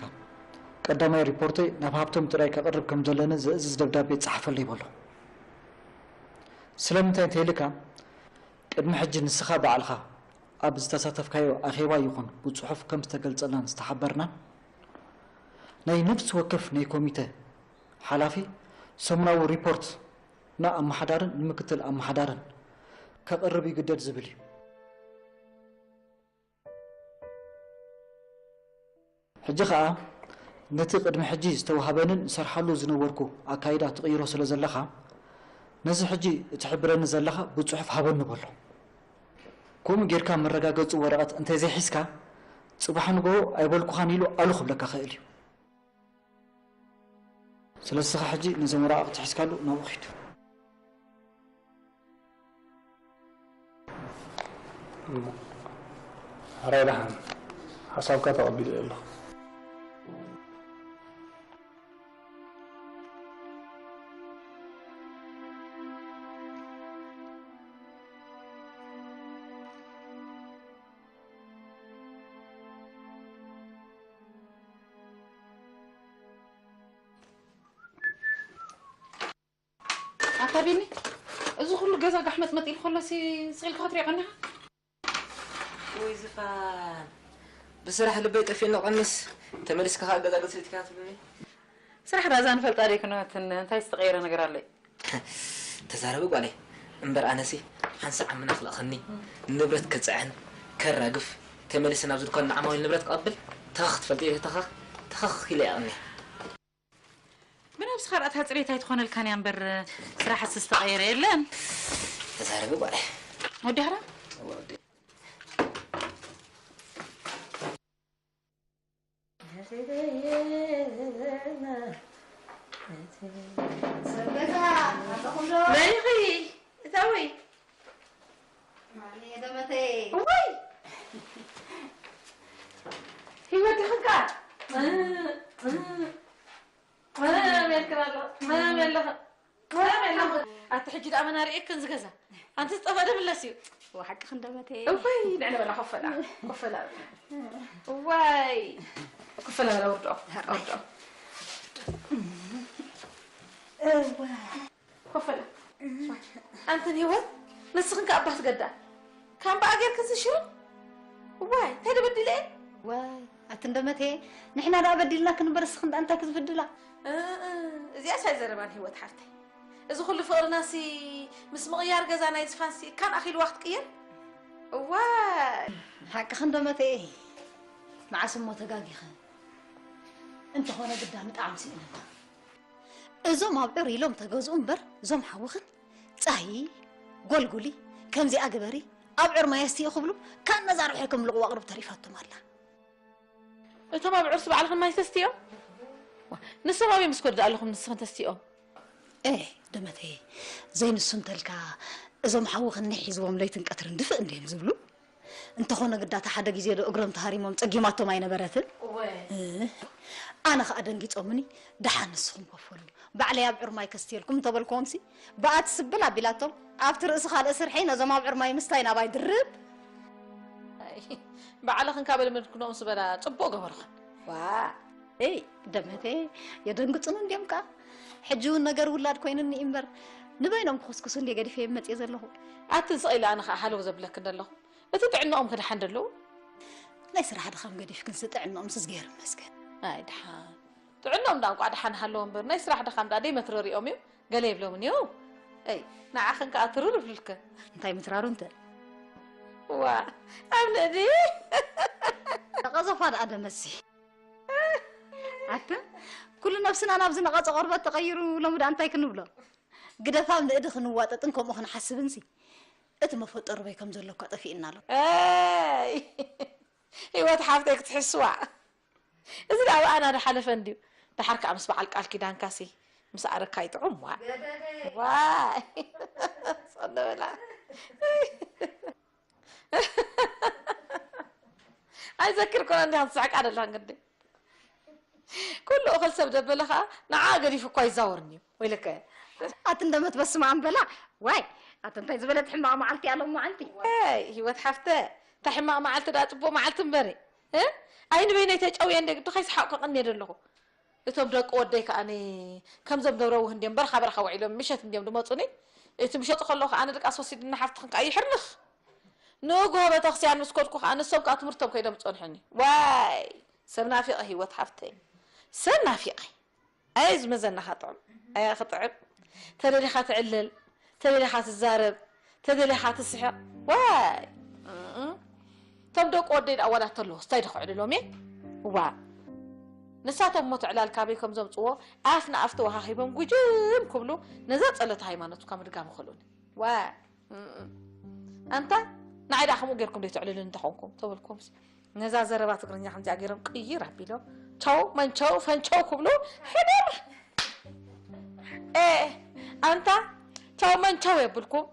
ቀዳማይ ሪፖርተይ ናብ ሃብቶም ጥራይ ከቕርብ ከም ዘለኒ ዘእዝዝ ደብዳቤ ጸሓፈለይ በሎ። ስለምንታይ እንተይልካ ቅድሚ ሕጂ ንስኻ ባዕልኻ ኣብ ዝተሳተፍካዮ ኣኼባ ይኹን ብጽሑፍ ከም ዝተገልጸልናን ዝተሓበርናን ናይ ነፍሲ ወከፍ ናይ ኮሚተ ሓላፊ ሰሙናዊ ሪፖርት ንኣመሓዳርን ንምክትል ኣመሓዳርን ከቕርብ ይግደድ ዝብል እዩ። ሕጂ ኸኣ ነቲ ቅድሚ ሕጂ ዝተዋህበንን እሰርሓሉ ዝነበርኩ ኣካይዳ ትቕይሮ ስለ ዘለኻ ነዚ ሕጂ እትሕብረኒ ዘለኻ ብጽሑፍ ሃበኒ በሎ። ከምኡ ጌርካ መረጋገጺ ወረቐት እንተዘይሒዝካ ጽባሕ ንግሆ ኣይበልኩኻን ኢሉ ኣሉ ክብለካ ኽእል እዩ። ስለዚ ንስኻ ሕጂ ነዞም ወረቓቕቲ ሒዝካሉ ናብኡ ኺድ። ሕራይ ደሓን፣ ሓሳብካ ተቐቢለ ኣለኹ። ኣታ ቢኒ፣ እዚ ኩሉ ገዛ ጋሕመጥመጥ ኢሉ ከሎሲ ስቕ ኢልካ ክትሪኦ ቀኒኻ? ወይ ዝፋን፣ ብስራሕ ልበይ ጠፊእኒ ቀኒስ፣ ተመሊስካ ከኣ ገዛ ገዛ ኢልካ ትብለኒ? ስራሕ ራዛ ንፈልጣ ደይ ክንወትን፣ እንታይ ዝተቐየረ ነገር ኣሎ? ተዛረቢ ጓለይ። እምበር ኣነሲ ሓንሳእ ዓምና ክልእኸኒ፣ ንብረት ክጽዕን፣ ከራግፍ፣ ተመሊሰ ናብዚ ድኳን ንዓማዊል ንብረት ክቐብል፣ ተኸኽ ትፈልጢ ተኸኽ፣ ተኸኽ ኢለ እየ ቀኒየ። ብነብስኻ ርኣታ ጽሬት ኣይትኾነልካን እያ እምበር፣ ስራሕስ ዝተቐየረ የለን። ተዛረቢ ጓለይ። ወዲ ሃራ? እወ፣ ወዲ። ሰብ ገዛ ኣለኹም ዶ? መን ኢኺ? እታዊ። ማን እየ ደመተይ? እዋይ! ህይወት ዲኽን ከኣ? መን ኣለኽን ኣለኽን? መን ኣለኽን? ኣቲ ሕጂ ደኣ መን ኣርእየክን ዝገዛ? ኣንቲ ዝጠፍአ ደብለስ እዩ። ወሓቂ ክንደመተ። እወይ፣ ንዕነ በላ ኮፈላ፣ ኮፈላ። እዋይ። ኮፈላ በላ ወርዶ፣ ወርዶ። እዋ። ኮፈላ። ኣንተን ህይወት፣ ንስኽን ከኣ ኣባት ገዳ። ካምበኣ ጌርክን ዝሽሩ? እዋይ፣ እንታይ ደበዲለ እየ? ዋይ፣ ኣቲ እንደመተ፣ ንሕና ደኣ በዲልና ክንበር እስኽን ደኣ እንታይ ክዝብድላ? እ፣ እ፣ እዚኣስ ኣይዘረባን ህይወት ሓፍተይ። እዚ ኩሉ ፍቕርናሲ ምስ ምቕያር ገዛ ናይ ዝፋንሲ ካን ኣኺልዋ ክትቅየር? እዋይ! ሓቅኺ እንደመተ፣ መዓስ እሞ ተጋጊኸ? እንተኾነ ግዳ ምጥዓም ስኢንና። እዞም ኣብዑር ኢሎም ተገዝኡ እምበር፣ እዞም ሓውኽን ጻሂ፣ ጎልጉሊ፣ ከምዚኣ ግበሪ፣ ኣብዑር ማይ ኣስትዪ ክብሉ፣ ካብ ነዛ ርሑይ ከም ልቕዋ ኣቕርብ ተሪፋቶም ኣላ። እቶም ኣብዑርስ ባዕልኽን ማይ ተስትዮም? ዋ፣ ንሶም ኣበይ ምስ ከዱ ኣለኹም ንስኽን ተስትዮም? ኤ፣ ደመተየ፣ ዘይንሱ እንተልካ፣ እዞም ሓውኽን ሒዝዎም ለይትን ቀትርን ድፍእ እንድዮም ዝብሉ። እንተኾነ ግዳ፣ እቲ ሓደ ግዜ ዶ እግሮም ተሃሪሞም ጸጊማቶም ኣይነበረትን? እወ። እ፣ ኣነ ኸኣ ደንጊጾምኒ፣ ደሓን ንስኹም ከፈሉ፣ ባዕለይ ኣብዑር ማይ ከስትየልኩም እንተበልክዎምሲ፣ ብኣ ትስብል ኣቢላቶም፣ ኣብቲ ርእሲ ካልእ ስርሐይ ነዞም ኣብዑር ማይ ምስታይ ናባይ ድርብ። ኣይ፣ ባዕልኽን ካብ ልምድክንኦም ዝበላ ጽቡቕ ገበርኽን። ዋ፣ ኤይ፣ ደመተ፣ የደንግጹኒ እንድዮም ከኣ። ሕጂ እውን ነገር ውላድ ኮይኑኒ እምበር፣ ንበይኖም ክኹስኩሱ እንድየ ገዲፈዮም መጽየ ዘለኹ። ኣትን ስቕ ኢለ ኣነ ኸኣ ሃለው ዘብለክን ዘለኹ። እቲ ጥዕናኦም ክደሓን ደለዉ? ናይ ስራሕ ድኻም ገዲፍክንሲ ጥዕናኦምስ እዝግሄር ይመስገን። ኣይ ድሓን። ጥዕናኦም ደኣ እንቋዕ ደሓን ሃለዎ እምበር፣ ናይ ስራሕ ድኻም ደኣ ደይመትረሪኦም እዩ። ገለ ይብሎምን እዩ። ኣይ፣ ንዓኽን ከኣ ትርር ይብልክን። እንታይ ምትራሩ እንተ? ዋ፣ ኣብ ንእዲ። ተቐዘፋ ደኣ ደመሲ። ኣትን፣ ኩሉ ነብስና ናብዚ ነቐጸ ቆርበት ተቐይሩ፣ ሎሚ ደኣ እንታይ ክንብሎ? ግደፍ ኣብ ንእዲ ክንዋጠጥን ከምኡ ክንሓስብንሲ፣ እቲ መፈጠሩ በይ ከም ዘሎ እኳ ጠፊእና ኣሎ። ኣይ፣ ህይወት ሓፍተይ ክትሕስዋ። እዚ ደኣ ብኣና ዝሓለፈ እንድዩ። ደሓር ከኣ ምስ በዓል ቃል ኪዳንካሲ ምስ ኣረካ ይጥዑም፣ ዋ። ገደደ። ዋይ። ጸንዶ በላ። ኣይዘክር ኮነ እንዲኻ ትስሕቃ ደላ እንግዲ። ኩሉ እኽል ሰብ ደበለ ኸኣ ንዓ ገዲፉ እኳ ይዛወርኒ እዩ። ወይለከ። ኣቲ እንደመት በስመ ኣብ በላ። ዋይ፣ ኣቲ እንታይ ዝበለት ሕማቕ መዓልቲ እያ ሎም መዓልቲ። ኣይ፣ ህይወት ሓፍተ፣ እታ ሕማቕ መዓልቲ ደኣ ጽቡቕ መዓልቲ እምበሪ። እ? ኣይ ንበይነይ ተጨውየ እንደ ግዲ ከይሰሓቕኩ ቀንየ ደለኹ። እቶም ደቂ ወደይ ከኣኒ ከምዞም ደብረ ውህ እንድዮም በረኻ በረኻ ውዒሎም ምሸት እንድዮም ድመጹኒ። እቲ ምሸጡ ከለኹ ከኣ ንድቃስ ወሲድኒ ሓፍትኽን ከኣ ይሕርንኽ። ንግሆ ቤተክርስትያን ምስ ከድኩ ከኣ ንሶም ከኣ ትምህርቶም ከይዶም ጸንሑኒ። ዋይ! ሰብ ናፊቐ ህይወት ሓፍተይ። ሰብ ናፊቐ። ኣይ ዝመዘናኻ ጥዑም። ኣያ ክጥዕም። ተደሊኻ ትዕልል። ተደሊኻ ትዛረብ። ተደሊኻ ትስሕቕ። ዋይ! እም። እቶም ደቂ ወደይ ደኣ ዋላ ተለዉ፣ ስታይ ዶ ክዕልሎም እየ? ዋ። ንሳቶም እሞ እቲ ዕላል ካበይ ከም ዘምጽዎ ኣፍ ንኣፍ ተወሃሂቦም ጉጅም ክብሉ ነዛ ጸሎተ ሃይማኖት እኳ ምድጋም ይኽእሉኒ። ዋ። እም። ኣንታ ንዓይ ደኣ ከምኡ ጌርኩም ደይ ትዕልሉኒ እንተኾንኩም ተበልኩምስ፣ ነዛ ዘረባ ትግርኛ ከምዚኣ ጌሮም ቅይር ኣቢሎም ቸው መንቸው ፈንቸው ክብሉ ሕድር። ኤ፣ ኣንታ ቸው መንቸው የብልኩም።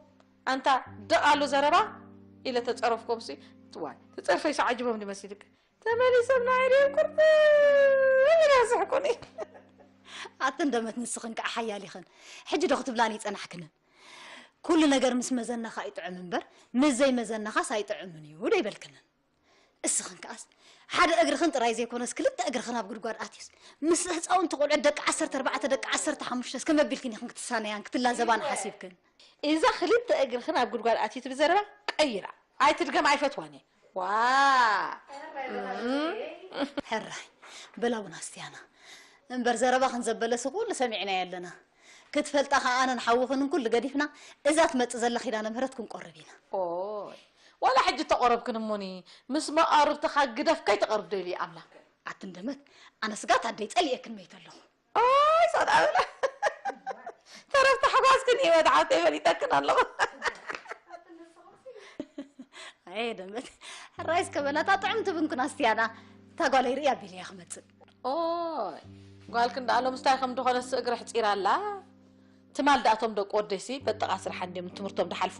ኣንታ ደቓሉ ዘረባ ኢለ ተጸረፍኩምሲ፣ ዋይ ትጸርፈይ ሰዓጅቦም ድመሲልክ ተመሊሶም ናይ ድዮም ቁርብ ኢላ ስሕቁኒ። ኣትን ደመት ንስኽን ከዓ ሓያል ኢኽን። ሕጂ ዶ ክትብላን ይጸናሕክንን? ኩሉ ነገር ምስ መዘናኻ ይጥዕም እምበር ምስ ዘይመዘናኻስ ኣይጥዕምን እዩ ዶ ይበልክንን? እስኽን ከኣስ ሓደ እግርኽን ጥራይ ዘይኮነስ ክልተ እግርኽን ኣብ ጉድጓድ ኣትዩስ ምስ ህፃውንቲ ቆልዑ ደቂ ዓሰርተ ኣርባዕተ ደቂ ዓሰርተ ሓሙሽተ እስከ መቢልክን ኢኽን ክትሳነያን ክትላዘባን ሓሲብክን? እዛ ክልተ እግርኽን ኣብ ጉድጓድ ኣትዩ ትብል ዘረባ ቀይራ ኣይትድገም ኣይፈትዋን እየ። ዋ ሕራይ በላ እውን ኣስትያና እምበር ዘረባኽን ዘበለሲ ኩሉ ሰሚዕናዮ ኣለና። ክትፈልጣ ከዓ ኣነን ሓውኽን ኩሉ ገዲፍና እዛ ትመፅእ ዘላ ኪዳነ ምህረት ክንቆርብ ኢና። ኦይ ዋላ ሕጂ ተቆረብክን እሞኒ ምስ መቃርብትኻ ግደፍ ከይተቀርብ ደልዩ ኣምላኽ። ኣትንደመት ኣነ ስጋት ኣደይ ፀሊኤክን መይተ ኣለኹ። ኦይ ሶዳ ብላ ተረፍ ታሕጓስክን ህይወት ሓብተይ ፈሊጠክን ኣለኹ። ኣየ ደመት ሕራይ እስከ በላ እታ ጥዕምቲ ብንኩን ኣስትያና እታ ጓለይ ርእያ ኣቢለያ ክመፅእ። ኦይ ጓልክን ደኣ ሎምስታይ ከም ድኾነስ እግሪ ኣሕጺራ ኣላ። ትማል ደኣቶም ደቂ ወደይሲ በጥቓ ስርሓ እንድዮም ትምህርቶም ድሓልፉ።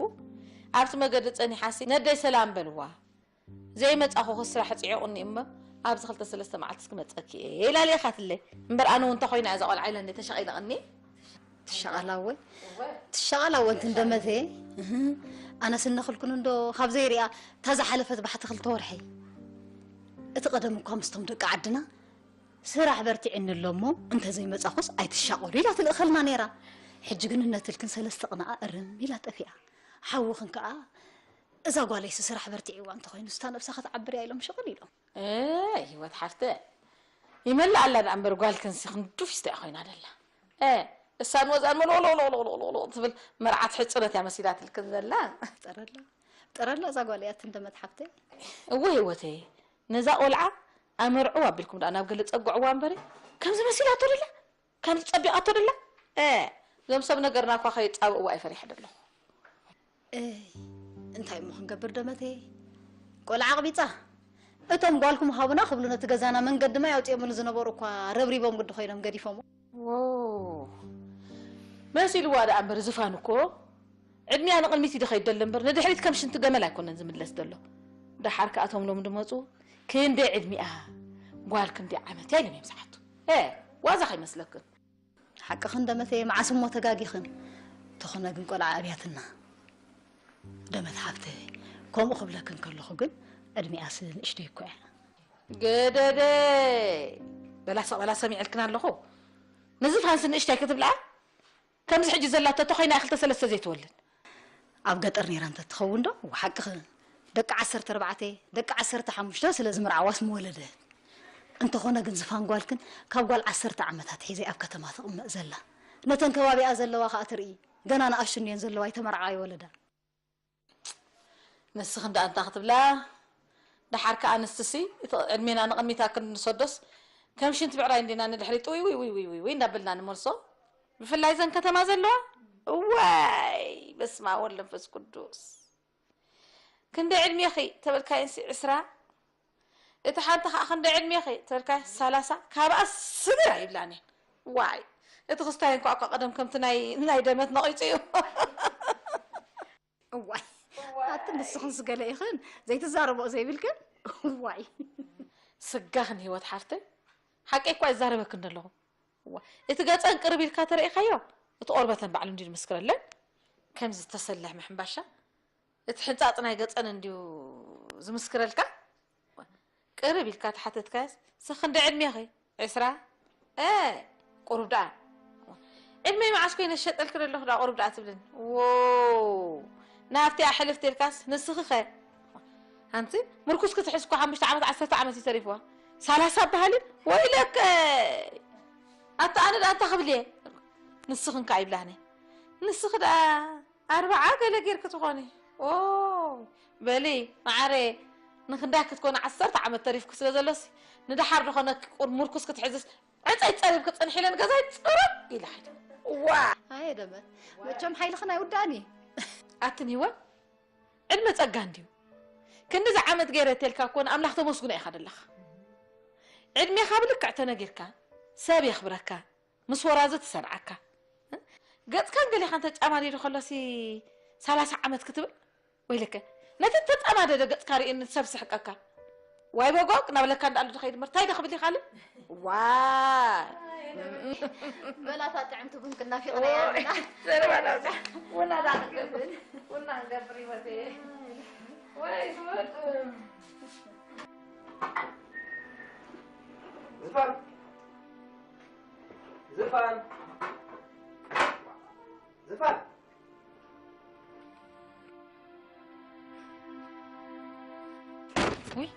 ኣብቲ መገዲ ጸኒሓሲ ነደይ ሰላም በልዋ። ዘይመጻኹ ክስራሕ ጽዒቑኒ እሞ ኣብዚ ክልተ ሰለስተ መዓልትስ ክመጸኪ እየ ኢላ ልኢኻትለይ። እምበር ኣነ እውን እንተኾይና እዛ ቆልዓ ኢለ እንደ ተሸቒለቕኒ። ትሸቐላወ ትሸቐላወ እንትን ደመተ ኣነስ እነኽልኩን እንዶ ካብ ዘይሪኣ እታ ዝሓለፈት ባሕቲ ክልተ ወርሒ እቲ ቀደም እኳ ምስቶም ደቂ ዓድና ስራሕ በርቲዕኒ ኣሎ እሞ እንተዘይመጻኹስ ኣይትሻቐሉ ኢላ ትልእኸልና ነይራ። ሕጂ ግን እነትልክን ሰለስተ ቅንኣ እርም ኢላ ጠፊኣ። ሓውኽን ከኣ እዛ ጓለይሲ ስራሕ በርቲዕዋ እንተኾይኑ ስታ ነብሳ ክትዓብር እያ ኢሎም ሽቕል ኢሎም። እ፣ ህይወት ሓፍተ ይመልእ ኣላ ደኣ እምበር ጓልክንሲ ክንዱፍ ስታ እያ ኮይና ደላ። እ፣ እሳን ወዛን መሎሎሎሎሎሎ ትብል መርዓት ሕጽነት እያ መሲላትልክን ዘላ። ጠረላ ጠረላ እዛ ጓል እያ ትንደመት ሓፍተይ። እወ ህይወተይ ነዛ ቆልዓ ኣመርዕዋ ኣቢልኩም ደኣ ናብ ገለ ጸግዕዋ እምበሪ ከምዚ መሲላቶ ደላ ከምዚ ጸቢቓቶ ደላ። እ፣ እዞም ሰብ ነገርና እኳ ከይጻብእዋ እየ ፈሪሐ ደለኹ። እይ እንታይ እሞ ክንገብር ደመተይ ቆልዓ ኣቕቢጻ እቶም ጓልኩም ሃቡና ክብሉ ነቲ ገዛና መንገዲ ማይ ኣውፂኦምሉ ዝነበሩ እኳ ረብሪቦም ግዲ ኮይኖም ገዲፎም። ዎ መሲልዋ ደኣ እምበር ዝፋን እኮ ዕድሚያ ንቕድሚት ይድኸይድ ደሎ እምበር ንድሕሪት ከም ሽንቲ ገመል ኣይኮነን ዝምለስ ደሎ። ደሓር ከኣቶም ሎም ድመፁ ክንደይ ዕድሚኣ ጓል ክንደይ ዓመት እያ ኢሎም እዮም ዝሓቱ። እ ዋዛ ከይመስለክን። ሓቅኽን ደመተየ መዓስ እሞ ተጋጊኽን። ተኾነ ግን ቆልዓ ኣብያትና። ደመት ሓፍተይ ከምኡ ክብለክን ከለኹ ግን ዕድሚኣስ ንእሽተይ እኮ እያ። ገደደ በላሳ በላ ሰሚዐልክን ኣለኹ። ንዝፋንስ ንእሽተይ ክትብልኣ ከምዚ ሕጂ ዘላቶ ተኾይና ክልተ ሰለስተ ዘይትወልድ። ኣብ ገጠር ነይራ እንተትኸውን ዶ ሓቅኽን ደቂ ዓሰርተ ኣርባዕተ ደቂ ዓሰርተ ሓሙሽተ ስለ ዝምርዓዋስ ምወለደት። እንተኾነ ግን ዝፋን ጓልክን ካብ ጓል ዓሰርተ ዓመታት ሒዘ ኣብ ከተማ ትቕመጥ ዘላ ነተን ከባቢኣ ዘለዋ ከዓ ትርኢ ገና ንኣሽቱ እንድየን ዘለዋ ኣይተመርዓ ኣይወለዳ። ንስኽን ደኣ እንታይ ክትብላ ደሓር ከኣ ኣንስትሲ እቲ ዕድሜና ንቕድሚት ኣክል ንሰዶስ ከም ሽንቲ ብዕራይ እንዲና ንድሕሪት ውይ ውይ ውይ ውይ ውይ እንዳበልና ንመልሶ። ብፍላይ ዘን ከተማ ዘለዋ እዋይ በስመ ኣብ ወወልድ ወመንፈስ ቅዱስ። ክንደይ ዕድሜኺ ተበልካየንሲ ዕስራ። እቲ ሓንቲ ከዓ ክንደይ ዕድሜኺ ተበልካየ ሰላሳ። ካብኣ ስግር ኣይብላን እየን። ዋይ እቲ ክስታይ እንኳ እኳ ቀደም ከምቲ ናይ ናይ ደመት ነቒፁ እዩ። እዋይ ኣቲ ንስኽን ስገለ ኢኽን ዘይትዛረቦ ዘይብልክን። እዋይ ስጋኽን ህይወት ሓፍተይ ሓቀይ እኳ ይዛረበክን ዘለኹ። እዋ፣ እቲ ገጸን ቅርብ ኢልካ ተረኢኻዮ እቲ ቆርበተን ባዕሉ እንድዩ ዝምስክረለን። ከምዚ ዝተሰለሐ ምሕምባሻ እቲ ሕንጻጽ ናይ ገጸን እንድዩ ዝምስክረልካ። ቅርብ ኢልካ ተሓተትካያስ፣ "ስኽንደ ዕድሜኺ?" "ዕስራ?" "እ፣ ቁሩብ ደኣ?" "ዕድመይ መዓስ ኮይነ ዝሸጠልኪ ዘለኹ ደኣ ቁሩብ ደኣ ትብልን?" ዎው፣ ናብቲኣ ሕልፍ ተልካስ፣ "ንስኺኸ?" ሓንቲ ምርኩስ ክትሕዝ እኮ ሓሙሽተ ዓመት፣ ዓሰርተ ዓመት እዩ ተሪፍዋ። ሰላሳ በሃሊ? ወይለከ! ኣታ ኣነ ደኣ እንታይ ክብል እየ? ንስኽን ከኣ ይብላኒ። ንስኺ ደኣ ኣርብዓ ገለ ጌርኪ ትኾኒ። ኦ፣ በሊ፣ መዓረ፣ ንኽንዳይ ክትኮኒ ዓሰርተ ዓመት ተሪፍኪ ስለ ዘሎሲ፣ ንደሓር ዝኾነኪ ቁር-፣ ምርኩስ ክትሕዝስ ዕፀይ ፀሪብኪ ፅንሒ ኢለን ገዛይ ፅሩብ ኢለ ኸይደ። ዋ! ኣየ ደመት፣ መቸም ሓይልኽን ኣይውዳእን እዩ። ኣትን ህይወት፣ ዕድመ ጸጋ እንድዩ። ክንድዚ ዓመት ገይረ እተልካ እኮ ንኣምላኽ ተመስግኖ ኢኻ ደለኻ። ዕድሜኻ ብልክዕ ተነጊርካ፣ ሰብ የኽብረካ፣ ምስ ወራዙ ትሰንዓካ። ገጽካን ገሌኻን ተጫማዲዱ ከሎሲ ሰላሳ ዓመት ክትብል? ወይለከ፣ ነቲ ተጻማደደ ገጽካ ርእየኒ ሰብ ስሕቀካ። ዋይ በጎ፣ ክናብለካ እንዳኣሉ ድኸይድ ምርታይ ደኽብል ይኻልን? ዋ! በላታ ጥዕምቲ ቡን ክናፊቕና ኢና። ዘረባና ውና ዳ ክንገብር፣ ውና ክንገብር ይወት። ወይ ዝወጥ። ዝፋን! ዝፋን! ዝፋን! ውይ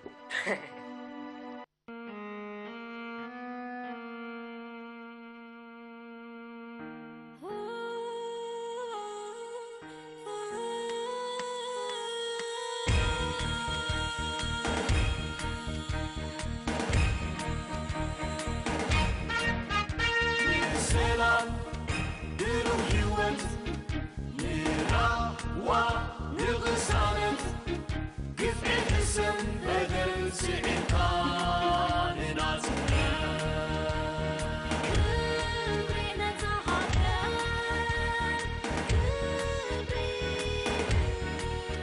ሰላም ብሩህ ህይወት ንራዋ ንቕሳነት ግፍዒ ሕሰም በደል ስዒርካ ንናጽነት ክብሪ ነታ ሃገር ክብሪ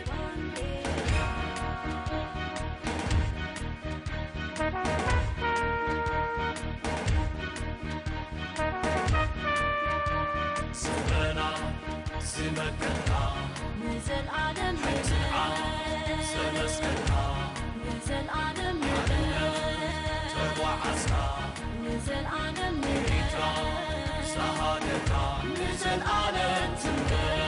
ባንዴራ ስምረና ዝመከንካ ንዘልኣለም ንበር ዘመስከንካ ንዘልኣለም ንበር ተጓዓዝካ ንዘልኣለም ንበር ዝሃገርካ ንዘልኣለም ትንበር